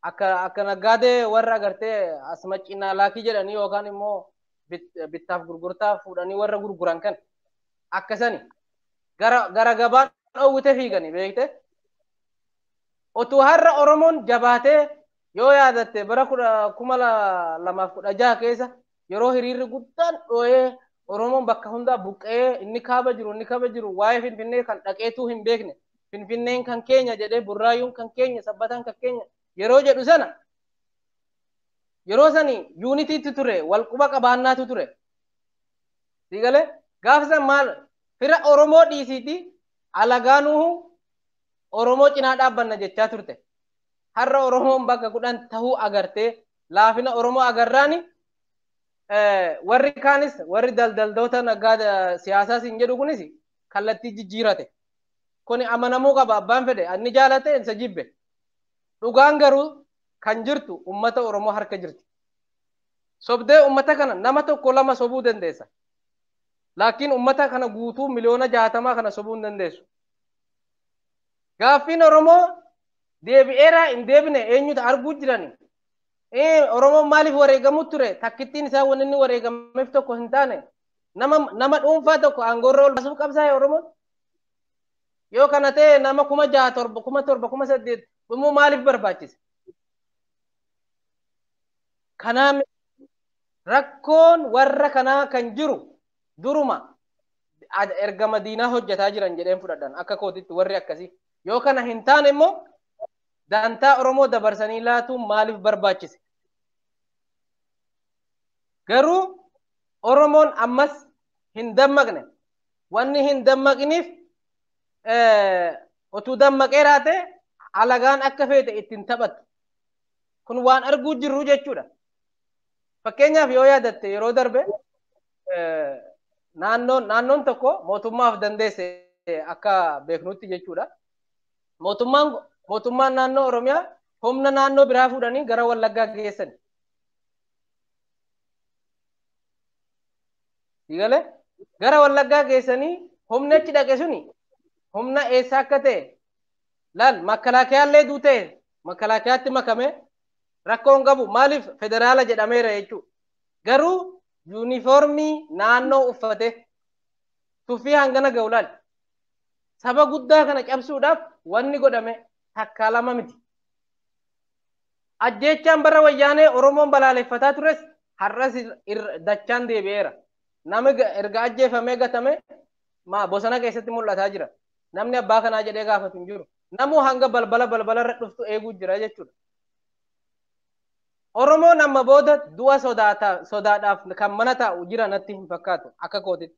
akka naggaadee warra agartee asmacinaa laakii jedhanii yookaan immoo bittaaf gurgurtaa fuudhanii warra gurguran kan akkasani gara gabaan dhoowwite fiiganii beekte. Otuu har'a Oromoon jabaatee yoo yaadatte bara 2016 keessa yeroo hiriirri guddaan dhoo'ee Oromoon bakka hundaa buqqee inni kaaba jiru inni kaaba jiru waa'ee Finfinnee kan dhaqeetuu hin beekne Finfinneen kan keenya jedhee, Burraayuun kan keenya, Sabbataan kan keenya yeroo jedhu sana, yeroo sani unityitti ture, wal quba qabaannaatu ture. Siigalee gaafa san maal fira Oromoo dhiisiiti alagaanuu Oromoo cinaa dhaabbanna jechaa turte. Har'a Oromoon bakka 10 tahuu agartee laafina Oromoo agarraani warri kaanis warri daldaltoota naggaa siyaasaas hin jedhu kunis kallattii jijjiirate. Kuni amanamuu qaba, abbaan fedhe anni jaalate insa jibbe. Dhugaan garuu kan jirtu ummata Oromoo harka jirti. Sobdee ummata kana nama tokko lama sobuu dandeessa. Laakiin ummata kana guutuu miliyoona 60 kana sobuu hin dandeessu. Gaaffiin Oromoo deebi'eeraa hin deebine eenyutu arguu jirani? Oromoon maaliif wareegamuu ture? Takkittiin isaa wanni inni wareegameef tokko hin taane. Nama dhuunfaa tokko aangoorra ol baasuuf qabsaa'e Oromoon. Yoo kana ta'e nama 6,000, 7, 7,000, 8,000 dhumuu maaliif barbaachise? Kanaaf rakkoon warra kanaa kan jiru duruma ergama diinaa hojjetaa jiran jedheen fudhadhan akka kootitti warri akkasii. Yoo kana hin taane immoo dantaa Oromoo dabarsanii laatuun maaliif barbaachise? Garuu Oromoon ammas hin dammaqne. Wanni hin dammaqiniif otuu dammaqee raate alagaan akka feete ittiin taphattu. Kun waan arguu jirru jechuudha. Fakkeenyaaf yoo yaadatte yeroo darbe naannoon tokko mootummaaf dandeesse akka beeknutti jechuudha. Mootummaan naannoo Oromiyaa humna naannoo biraa fuudhanii gara Wallaggaa geessan. Galee gara Wallaggaa geessanii humni achi dhaqe suni humna eessa akka ta'e laal, makkalaakiyaallee duutee makkalaakiyaatti makame rakkoon qabu, maaliif federaala jedhameera jechuudha. Garuu yuunifoormii naannoo uffate tuffii hangana ga'u laal. Saba guddaa kana cabsuudhaaf wanni godhame takkaa lama miti. Ajjeechaan bara wayyaanee Oromoon balaaleffataa tures har'as dachaan deebi'eera. Namni erga ajjeefamee gatame maa bosona keessatti mul'ataa jira. Namni abbaa kanaa jedhee gaafatu hin jiru. Namuu hanga balbala balbala irra dhuftu eeguu jira jechuudha. Oromoon amma booda du'a sodaadhaaf kan mana taa'u jira natti hin fakkaatu akka kootitti.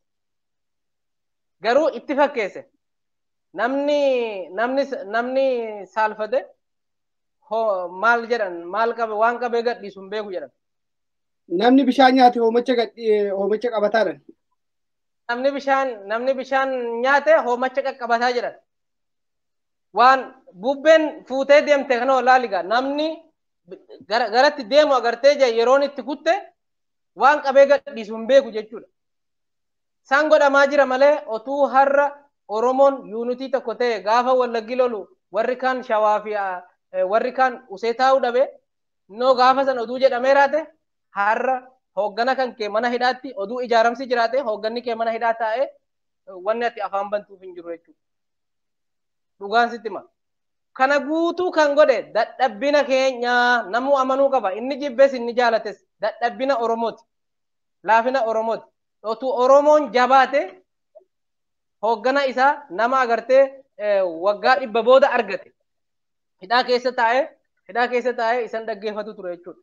Garuu itti fakkeesse. Namni saalfate maal jedhan maal qabe waan qabee gadhiisu hin beeku jedhan. Namni bishaan nyaate hoomacha qabataadha. Namni bishaan nyaate hoomacha qaqqabataa jedhan. Waan bubbeen fuutee deemte kana laaligaa namni garatti deemu agartee jira yeroon itti kutte waan qabee gadhiisu hin beeku jechuudha. San godhamaa jira malee otuu har'a Oromoon yuunitii tokko ta'e gaafa Wallaggi lolu warri kaan Shawaa fi warri kaan usee taa'uu dhabe noo gaafa san oduu jedhamee raate har'a hooggana kan kee mana hidhaatti oduu ijaaramsi jiraate hoogganni kee mana hidhaa taa'ee wanni ati afaan bantuuf hin jiru jechuudha. Dhugaan sitti hima. Kana guutuu kan godhe dadhabbina keenya namuu amanuu qaba. Inni jibbees inni jaalates dadhabbina Oromooti. Laafina Oromooti. Otuu Oromoon jabaate hooggana isaa nama agartee waggaa 100 booda argate. Hidhaa keessa taa'ee isan dhaggeeffatu ture jechuudha.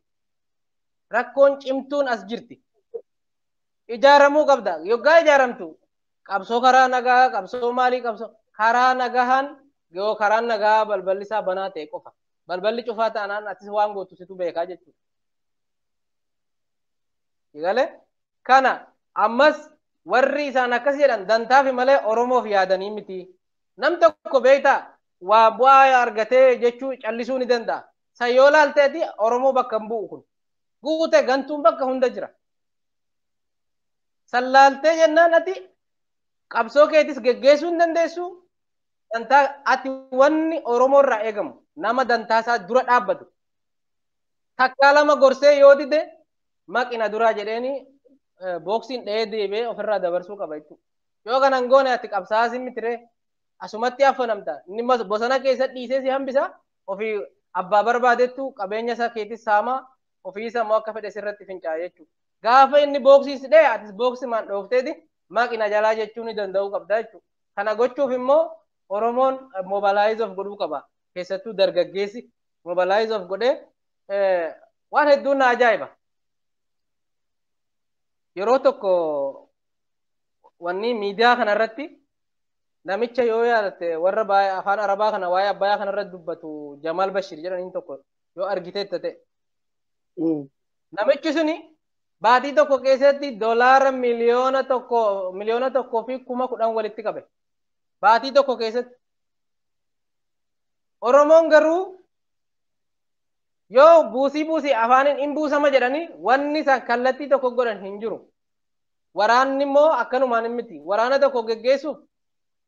Rakkoon cimtuun as jirti. Ijaaramuu qabda. Yoggaa ijaaramtu qabsoo karaa nagaa, qabsoo maalii, qabsoo karaa nagahaan yoo karaan nagaa balballi isaa banaa ta'e qofa. Balballi cufaa taanaan atis waan gootu situ beekaa jechuudha. Galee kana ammas warri isaan akkas jedhan dantaafi malee Oromoof yaadanii miti. Nam tokko beektaa waa bu'aa argatee jechuu callisuu ni danda'a. San yoo laalteeti Oromoo bakka hin bu'u kun. Guute gantuun bakka hunda jira. San laaltee jennaan ati qabsoo keetis geggeessuu hin dandeessu. Dantaa ati wanni Oromoo irraa eegamu nama dantaa isaa dura dhaabbatu. Takkaa lama gorsee yoo dide maqina duraa jedheeni booksiin dha'ee deebi'ee ofirraa dabarsuu qaba jechuudha. Yoo kanan goone ati qabsaa'aa si mitiree asumatti affanamta. Inni bosona keessa dhiisee si hambisa ofii abbaa barbaadettu qabeenya isaa keetis saamaa ofii isaa immoo akka fedhe sirratti fincaa'a jechuudha. Gaafa inni booksii si dha'e atis booksimaan dhoofteeti maqina jalaa jechuu ni danda'uu qabda jechuudha. Kana gochuuf immoo Oromoon mobilaayiz of godhuu qaba. Keessattuu dargaggeessi mobilaayiz of godhee waan hedduun na ajaa'iba. Yeroo tokko wanni miidiyaa kanarratti namicha yoo yaadatte warra afaan Arabaa kana waa'ee Abbayyaa kanarratti dubbatu Jamaal Bashir jedhaniin tokko yoo argiteetta ta'e. Namichi suni baatii tokko keessatti doolaara 1,110,000 walitti qabe. Baatii tokko keessatti. Oromoon garuu yoo buusii afaaniin hin buusama jedhanii wanni isaan kallattii tokko godhan hin jiru. Waraanni immoo akkanumaan hin miti. Waraana tokko geggeessuuf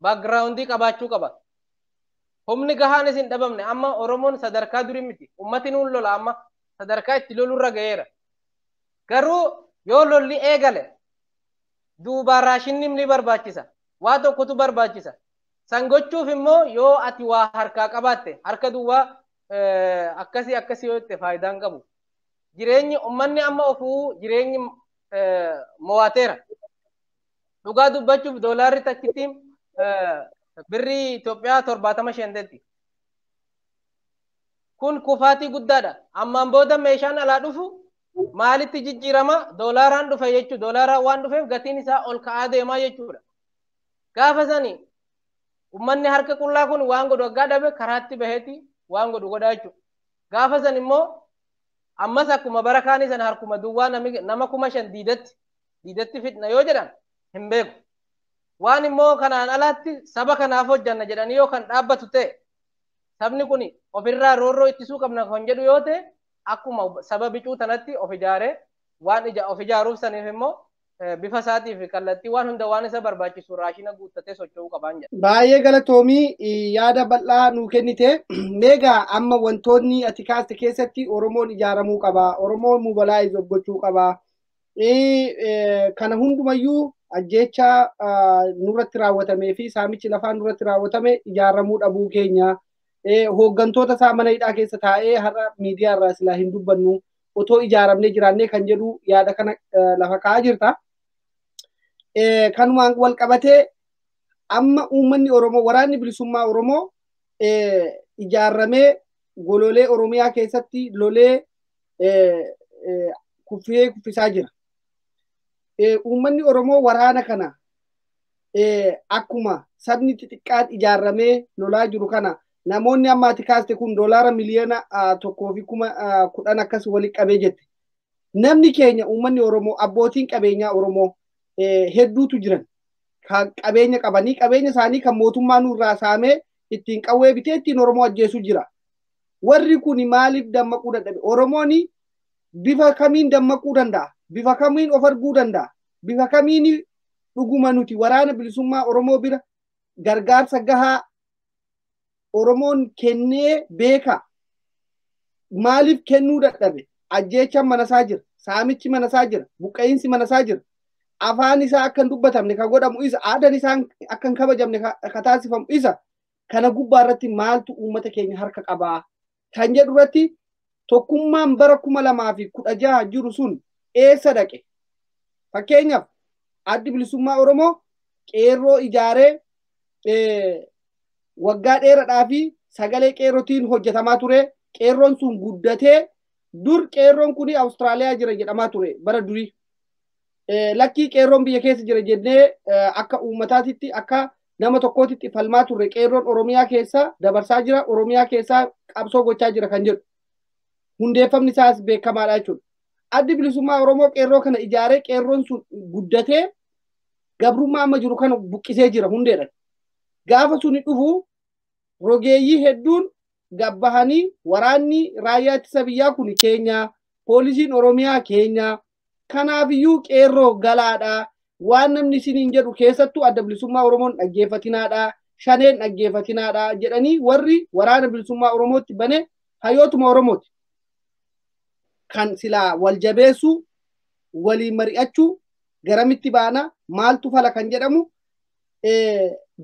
baakgiraawundii qabaachuu qaba. Humni gahaanis hin dhabamne. Amma Oromoon sadarkaa durii miti. Ummati nuun lola amma sadarkaa itti lolurra ga'eera. Garuu yoo lolli eegale duubaa raashinni ni barbaachisa. Waa tokkotu barbaachisa. San gochuuf immoo yoo ati waa harkaa qabaatte harka duwwaa akkasii akkasii yoo itti faayidaan qabu. Jireenyi uummanni amma ofuu jireenyi mo'ateera. Dhugaa dubbachuuf doolaarri takkittiin birrii Itoophiyaa 75 Kun kufaatii guddaadha. Ammaan booda meeshaan alaa dhufu maalitti jijjiirama? Doolaaraan dhufe jechuudha. Doolaaraan waan dhufeef gatiin isaa ol ka'aa deemaa jechuudha. Gaafa sani uummanni harka qullaa kun waan godhu waggaa dhabe karaatti baheeti waan godhu godhaa jechuudha. Gaafa san immoo ammas akkuma bara kaanii sana harkuma duwwaa nama 5,000 diidatti fitna yoo jedhan hin beeku. Waan immoo kanaan alaatti saba kanaaf hojjanna jedhanii yoo kan dhaabbatu ta'e sabni kun ofirraa roorroo ittisuu qabna kan jedhu yoo ta'e akkuma saba bicuu tanatti of ijaaree waan of ijaaruuf saniif immoo bifa isaatii fi kallattii waan hunda waan isa barbaachisu raashina guuttatee socho'uu qabaan jedha. Baay'ee galatoomii yaada bal'aa nuu kennite. Meegaa amma wantoonni ati kaaste keessatti Oromoon ijaaramuu qaba. Oromoon mobilaayiz of gochuu qaba. Kana hundumayyuu ajjeecha nurratti raawwatamee fi saamichi lafaa nurratti raawwatame ijaaramuu dhabuu keenya. Hooggantoota isaa mana hidhaa keessa taa'ee har'a miidiyaa irraa silaa hin dubbannu otoo ijaaramnee jiraannee kan jedhu yaada kana lafa kaa'aa jirta. Kanumaan wal qabatee amma uummanni Oromoo waraanni bilisummaa Oromoo ijaarramee gololee Oromiyaa keessatti lolee kuffee kuffisaa jira. Uummanni Oromoo waraana kana akkuma sabni xixiqqaan ijaarramee lolaa jiru kana namoonni amma ati kaaste kun doolaara 1,110,000 akkas walitti qabee jette. Namni keenya uummanni Oromoo abbootiin qabeenyaa Oromoo hedduutu jiran. Kan qabeenya qabanii qabeenya isaanii kan mootummaa nurraa saamee ittiin qawwee bitee ittiin Oromoo ajjeesuu jira. Warri kun maaliif dammaquu dadhabe? Oromoon bifa kamiin dammaquu danda'a? Bifa kamiin of arguu danda'a? Bifa kamiin dhuguma nuti waraana bilisummaa Oromoo bira gargaarsa gahaa Oromoon kennee beeka? Maaliif kennuu dadhabe? Ajjeechaan manasaa jira, saamichi manasaa jira, buqqa'iinsi manasaa jira. Afaan isaa akka hin dubbatamne kan godhamu isa, aadaan isaa akka hin kabajamne kan taasifamu isa. Kana gubbaa irratti maaltu uummata keenya harka qabaa? Kan jedhu irratti tokkummaan bara 2016 jiru sun eessa dhaqe? Fakkeenyaaf addi bilisummaa Oromoo qeerroo ijaaree waggaa dheeraadhaa fi sagalee qeerrotiin hojjetamaa ture. Qeerroon sun guddatee dur qeerroon kun Awustiraaliyaa jira jedhamaa ture bara durii. Lakkii qeerroon biyya keessa jira jennee akka uummataatitti akka nama tokkootitti falmaa turre. Qeerroon Oromiyaa keessa dabarsaa jira, Oromiyaa keessa qabsoo gochaa jira kan jedhu. Hundeeffamni isaas beekamaadha jechuudha. Addi bilisummaa Oromoo qeerroo kana ijaaree qeerroon sun guddatee gabrummaa amma jiru kana buqqisee jira hundeedhaan. Gaafa suni dhufu rogeeyyii hedduun gabbahanii waraanni raayyaa ittisa biyyaa kun keenya, poolisiin Oromiyaa keenya, kanaafiyyuu qeerroo galaadha. Waan namni isiniin jedhu keessattuu adda bilisummaa Oromoon dhaggeeffatinaadha, shaneen dhaggeeffatinaadha jedhanii warri waraana bilisummaa Oromootti bane hayyootuma Oromooti. Kan silaa wal jabeessuu, waliin mari'achuu, garamitti baana, maaltu fala kan jedhamu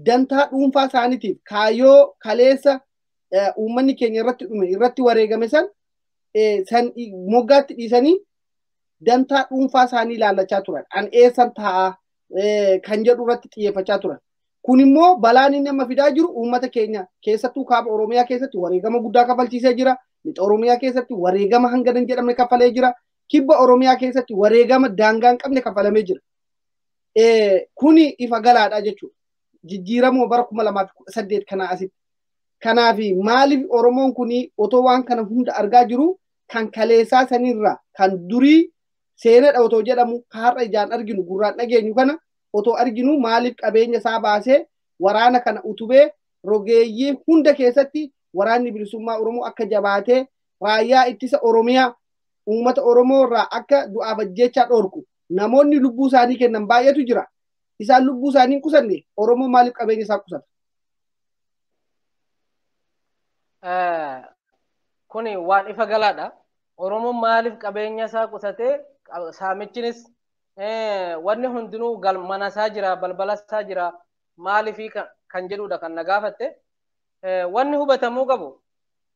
dantaa dhuunfaa isaaniitiif kaayyoo kaleessa uummanni keenya irratti dhume irratti wareegame san san moggaatti dhiisanii dantaa dhuunfaa isaanii ilaallachaa turan. An eessan taa'aa kan jedhu irratti xiyyeeffachaa turan. Kun immoo balaan inni amma fidaa jiru uummata keenya keessattuu kaaba Oromiyaa keessatti wareegama guddaa kafalchiisee jira. Lixa Oromiyaa keessatti wareegama hanga hin jedhamne kafalee jira. Kibba Oromiyaa keessatti wareegama daangaa hin qabne kafalamee jira. Kuni ifa galaadha jechuudha. Jijjiiramoo bara 2018 kanaa asitti. Kanaaf maaliif Oromoon kun otoo waan kana hunda argaa jiru kan kaleessaa sanirraa kan durii seenadha otoo jedhamu har'a ijaan arginu gurraan dhageenyu kana otoo arginu maaliif qabeenya isaa baasee waraana kana utubee rogeeyyii hunda keessatti waraanni bilisummaa Oromoo akka jabaatee raayyaa ittisa Oromiyaa uummata Oromoo irraa akka du'aaf ajjeechaa dhorku namoonni lubbuu isaanii kennan baay'eetu jira. Isaan lubbuu isaanii hin qusanne Oromoo maaliif qabeenya isaa qusata? Kuni waan ifa galaadha. Oromoon maaliif qabeenya isaa qusatee saamichinis wanni hundinuu mana isaa jira, balbala isaa jira, maaliif kan jedhudha kan na gaafatte. Wanni hubatamuu qabu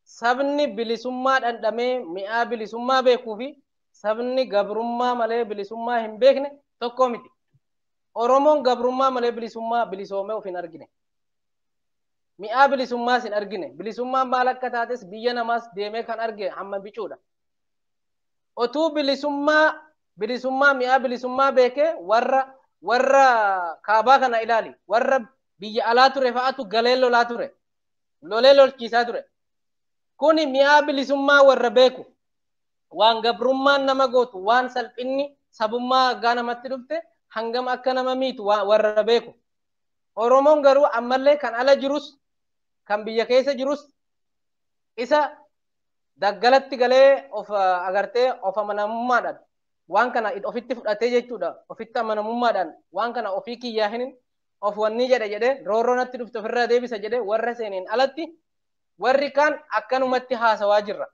sabni bilisummaa dhandhamee mi'aa bilisummaa beekuu fi sabni gabrummaa malee bilisummaa hin beekne tokko miti. Oromoon gabrummaa malee bilisummaa bilisoomee of hin argine. Mi'aa bilisummaas hin argine. Bilisummaan maal akka taates biyya namaas deemee kan arge hamma bicuudha. Otuu bilisummaa mi'aa bilisummaa beekee warra kaabaa kana ilaali. Warra biyya alaa ture fa'aatu galee lolaa ture. Lolee lolchiisaa ture. Kuni mi'aa bilisummaa warra beeku. Waan gabrummaan nama gootu, waan salphinni sabummaa haggaa namatti dhufte hangam akka nama miitu warra beeku. Oromoon garuu ammallee kan ala jirus kan biyya keessa jirus isa daggalatti galee of agartee of amanamummaadhaan waan kana ofitti fudhatee jechuudha. Ofitti amanamummaadhaan waan kana ofii kiyyaa hin of wanni jedhe jedhee roorroo natti dhufte ofirraa deebisa jedhee warra seeniin alatti warri kaan akkanumatti haasawaa jirra.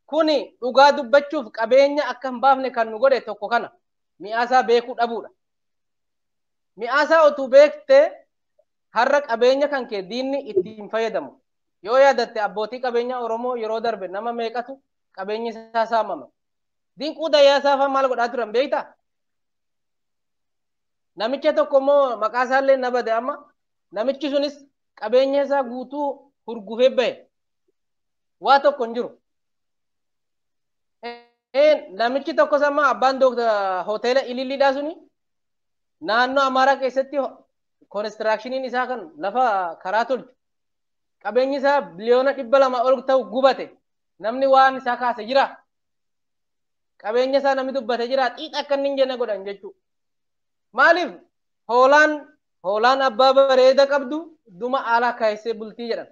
Kuni dhugaa dubbachuuf qabeenya akka hin baafne kan nu godhe tokko kana mi'aasaa beekuu dhabuudha. Mi'aasaa otuu beektee har'a qabeenya kan kee diinni ittiin fayyadamu. Yoo yaadatte abbootii qabeenya Oromoo yeroo darbe nama meeqatu qabeenyi isaa saamame. Dinquu Dayyaasaa fa'aa maal godhaa turan beektaa? Namicha tokko immoo maqaa isaallee na bade amma namichi sunis qabeenya isaa guutuu hurgufee bahe. Waa tokko hin jiru. Namichi tokkos amma abbaan hoteela Ililliidhaa suni naannoo Amaaraa keessatti koonistiraakshiniin isaa kan lafa karaa tolchu qabeenyi isaa biliyoona 200 ol ta'u gubate. Namni waan isaa kaase jira. Qabeenya isaa namni dubbate jira. Xiixa akka inni hin jenne godhan jechuudha. Maaliif hoolaan abbaa bareeda qabdu duma alaa kaayisee bultii jedhan.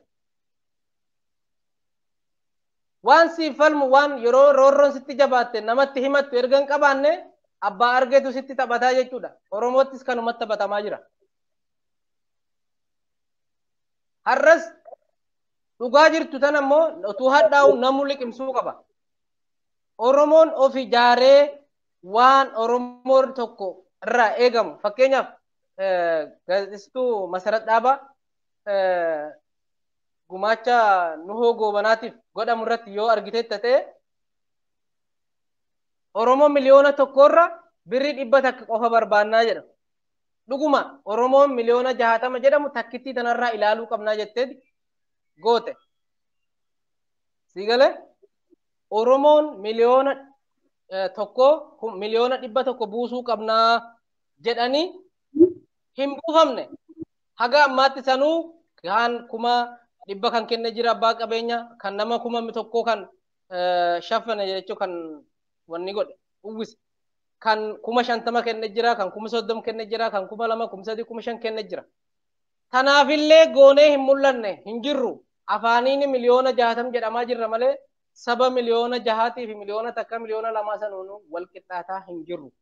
Waan siif falmu waan yeroo roorroon sitti jabaatte namatti himattu erga hin qabaanne abbaa argeetu sitti taphataa jechuudha. Oromoottis kanumatti taphatamaa jira. Har'as dhugaa jirtu tan ammoo utuu hadhaa'u namu liqimsuu qaba. Oromoon of ijaaree waan Oromoon tokko irraa eegamu. Fakkeenyaaf gaazexeessituu Masarat Dhaabaa gumaacha Nuhoo Goobanaatiif godhamu irratti yoo argiteetta ta'e Oromoo miliyoona tokkorra birrii 100 qofa barbaannaa jedha. Dhuguma Oromoon miliyoona 60 jedhamu takkittii tanarraa ilaaluu qabnaa jettee goote. Siigalee Oromoon miliyoona 1 miliyoona 100 buusuu qabnaa jedhanii hin buufamne. Haga ammaatti sanuu kan 100,000 kan kenne jira abbaa qabeenya kan nama 1,000 kan shaffane jechuu kan wanni godhe uwwise. Kan 50,000 kenne jira, kan 30,000 kenne jira, kan 2,000, 3,000, 5,000 kenne jira. Tanaafillee goonee hin mul'anne hin jirru. Afaaniin miliyoona 60 jedhamaa jirra malee saba miliyoona 6 fi miliyoona 1 miliyoona 2 sanuun wal qixxaataa hin jirru.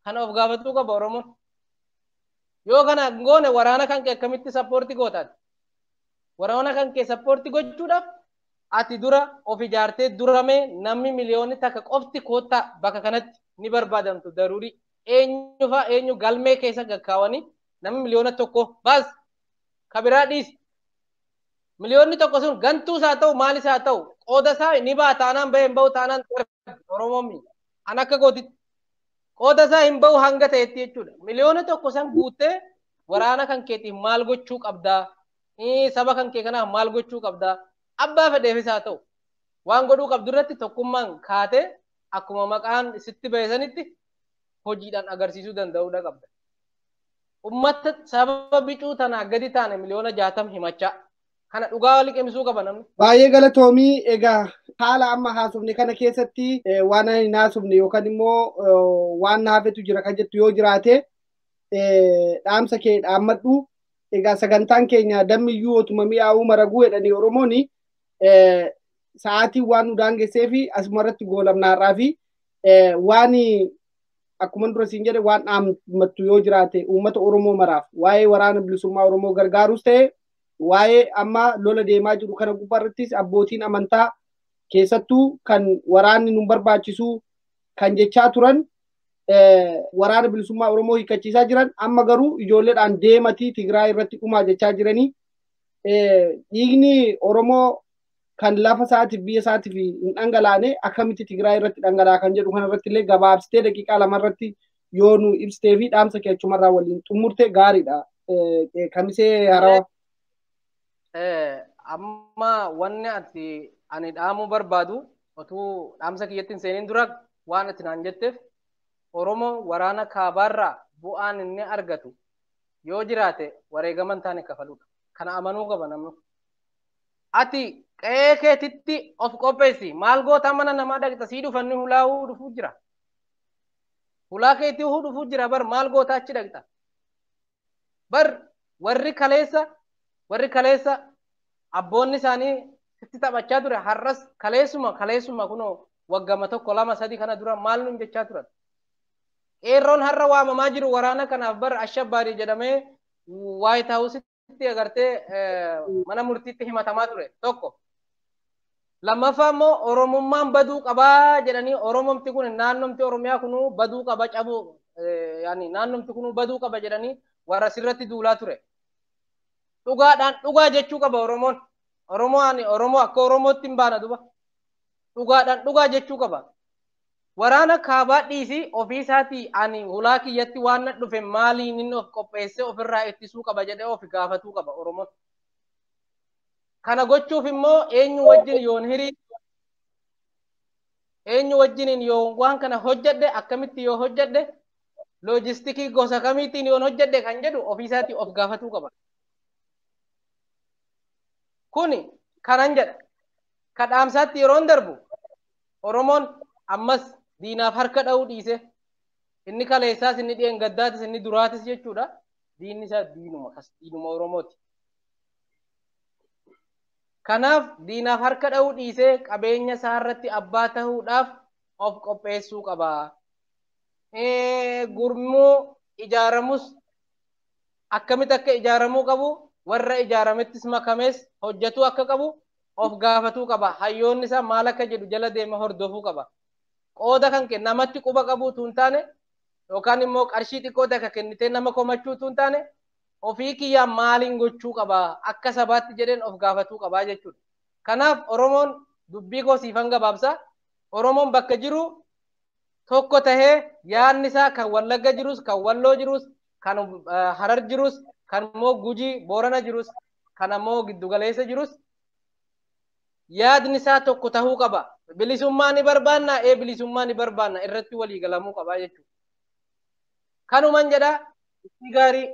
Kana of gaafatuu qaba Oromoon. Yoo kana goone waraana kan kee akkamitti sappoortii gootaati? Waraana kan kee sappoortii gochuudhaaf ati dura of ijaartee duramee namni miliyoonni 1 qofti koottaa bakka kanatti ni barbaadamtu daruuri. Eenyu fa'a eenyu galmee keessa gaggaawanii namni miliyoona 1 baas kabiraa dhiisi. Miliyoonni 1 sun gantuus haa ta'u maalis haa ta'u qooda isaa ni ba'a taanaan bahee hin ba'u taanaan Oromoon an akka gootitti qooda isaa hin ba'u hanga ta'etti jechuudha. Miliyoona 1 san guuttee waraana kan keetiif maal gochuu qabdaa? Saba kan kee kanaaf maal gochuu qabdaa? Abbaa fedheefis haa ta'u waan godhuu qabdu irratti tokkummaan kaatee akkuma maqaan sitti ba'e hojiidhaan agarsiisuu danda'uudha qabda. Uummata saba bicuu tanaa gadi taane miliyoona 60 himachaa. Kana dhugaa liqimsuu qaba namni. Baay'ee galatoomii. Egaa haala amma haasofne kana keessatti waan hin haasofne yookaan immoo waan hafetu jira kan jettu yoo jiraate dhaamsa kee dhaammadhu. Egaa sagantaan keenya dammiyyuu otuma mi'aawuu maraguu jedhanii Oromoon sa'aatii waan nu daangessee fi asuma irratti goolamnaarraa fi waan akkuma dura siin jedhe waan dhaammattu yoo jiraate uummata Oromoo maraaf waa'ee waraana bilisummaa Oromoo gargaarus ta'e waa'ee amma lola deemaa jiru kana gubbaarrattis abbootiin amantaa keessattuu kan waraanni nu barbaachisu kan jechaa turan waraana bilisummaa Oromoo hiikkachiisaa jiran amma garuu ijoolleedhaan deematii Tigraay irratti dhumaa jechaa jiranii dhiigni Oromoo kan lafa isaatiif biyya isaatiif hin dhangalaane akkamitti Tigraay irratti dhangalaa kan jedhu kanarratti illee gabaabsitee daqiiqaa 2 irratti yoo nu ibsitee fi dhaamsa kee achumarraa waliin xumurte gaariidha. Kamisee Harawa. Amma wanni ani dhaamuu barbaadu otuu dhaamsa kiyyatti hin seeniin dura waan ati naan jetteef Oromoo waraana kaabaarraa bu'aan inni argatu yoo jiraate wareegaman taane kafaluudha. Kana amanuu qaba namni. Ati qe'ee keetitti of qopheessi. Maal goota mana namaa dhaqxa sii dhufanni hulaa'uu dhufuu jira. Hulaa keetii dhufuu jira bar maal goota achi dhaqxa. Bar warri kaleessa abboonni isaanii sitti taphachaa ture har'as kaleessuma kunoo waggama 1 2 3 kana dura maal nuun jechaa turan. Qeerroon har'a waamamaa jiru waraana kanaaf bar ashabbaarii jedhamee White House-tti agartee mana murtiitti himatamaa ture tokko. Lammaffaa immoo Oromummaan baduu qabaa jedhanii Oromomti kun naannomti Oromiyaa kunuu baduu qaba cabuu yaani naannomti kunuu baduu qaba jedhanii warra sirratti duulaa ture. Dhugaadhaan dhugaa jechuu qaba Oromoon. Oromoo ani Oromoo akka Oromootti hin baana duba. Dhugaadhaan dhugaa jechuu qaba. Waraana kaabaa dhiisii ofii isaatii ani hulaa kiyyatti waan na dhufe maaliin inni of qopheessee ofirraa ittisuu qaba jedhee of gaafatuu qaba Oromoon. Kana gochuuf immoo eenyu wajjin yoon hirii eenyu wajjiniin yoo waan kana hojjedhe akkamitti yoo hojjedhe loojistikii gosa kamiitiin yoon hojjedhe kan jedhu ofii isaatii of gaafatuu qaba. Kuni kanan jedha. Ka dhaamsaatti yeroon darbu Oromoon ammas diinaaf harka dha'uu dhiise inni kaleessaas inni dheengaddaatis inni duraatis jechuudha. Diinni isaa diinuma kas diinuma Oromooti. Kanaaf diinaaf harka dha'uu dhiisee qabeenya isaa irratti abbaa ta'uudhaaf of qopheessuu qaba. Gurmuu ijaaramus akkamitti akka ijaaramuu qabu warra ijaaramettis makamees hojjetuu akka qabu of gaafatuu qaba. Hayyoonni isaa maal akka jedhu jala deema hordofuu qaba. Qooda kan kee namatti quba qabuutu hin taane yookaan immoo qarshii xiqqoo takka kennitee nama komachuutu hin taane ofii kiyyaa maaliin gochuu qaba akka sabaatti jedheen of gaafatuu qabaa jechuudha. Kanaaf Oromoon dubbii koo siifan gabaabsa. Oromoon bakka jiru tokko tahee yaadni isaa kan Wallagga jirus, kan Walloo jirus, kan Harar jirus, kan immoo Gujii Boorana jirus, kan ammoo giddugaleessa jirus yaadni isaa tokko tahuu qaba. Bilisummaa ni barbaanna, ee bilisummaa ni barbaanna irratti walii galamuu qaba jechuudha. Kanuman jedha itti gaarii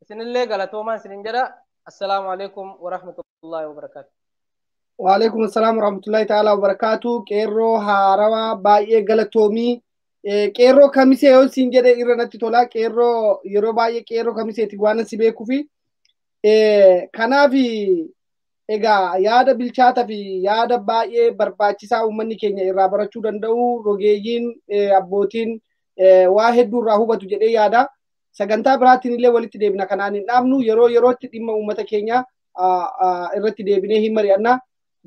isinillee galatoomaan isinin jedha. Assalaamu alaikum wa rahmatullahi wa barakaatu. Waalaikum assalaam wa rahmatullahi ta'ala wa barakaatu. Qeerroo haarawaa baay'ee galatoomii. Qeerroo kamisee yoo siin jedhe irra natti tola. Qeerroo yeroo baay'ee qeerroo kamiseeti waan si beekuufi. Kanaaf egaa yaada bilchaataa fi yaada baay'ee barbaachisaa uummanni keenya irraa barachuu danda'u rogeeyyiin abbootiin waa hedduu irraa hubatu jedhee yaada. Sagantaa biraatiin illee walitti deebina kanaan hin dhaabnu yeroo yerootti dhimma uummata keenya irratti deebinee hin mari'anna.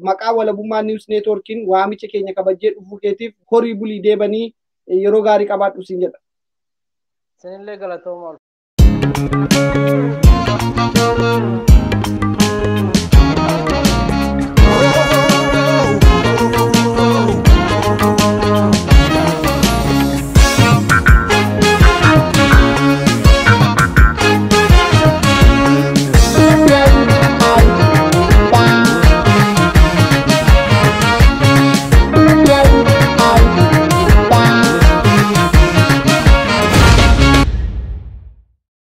Maqaa Walabummaa News Networkiin waamicha keenya kabajjee dhufuu keetiif horii bulii deebanii yeroo gaarii qabaadhu siin jedha. Isinillee galatooma.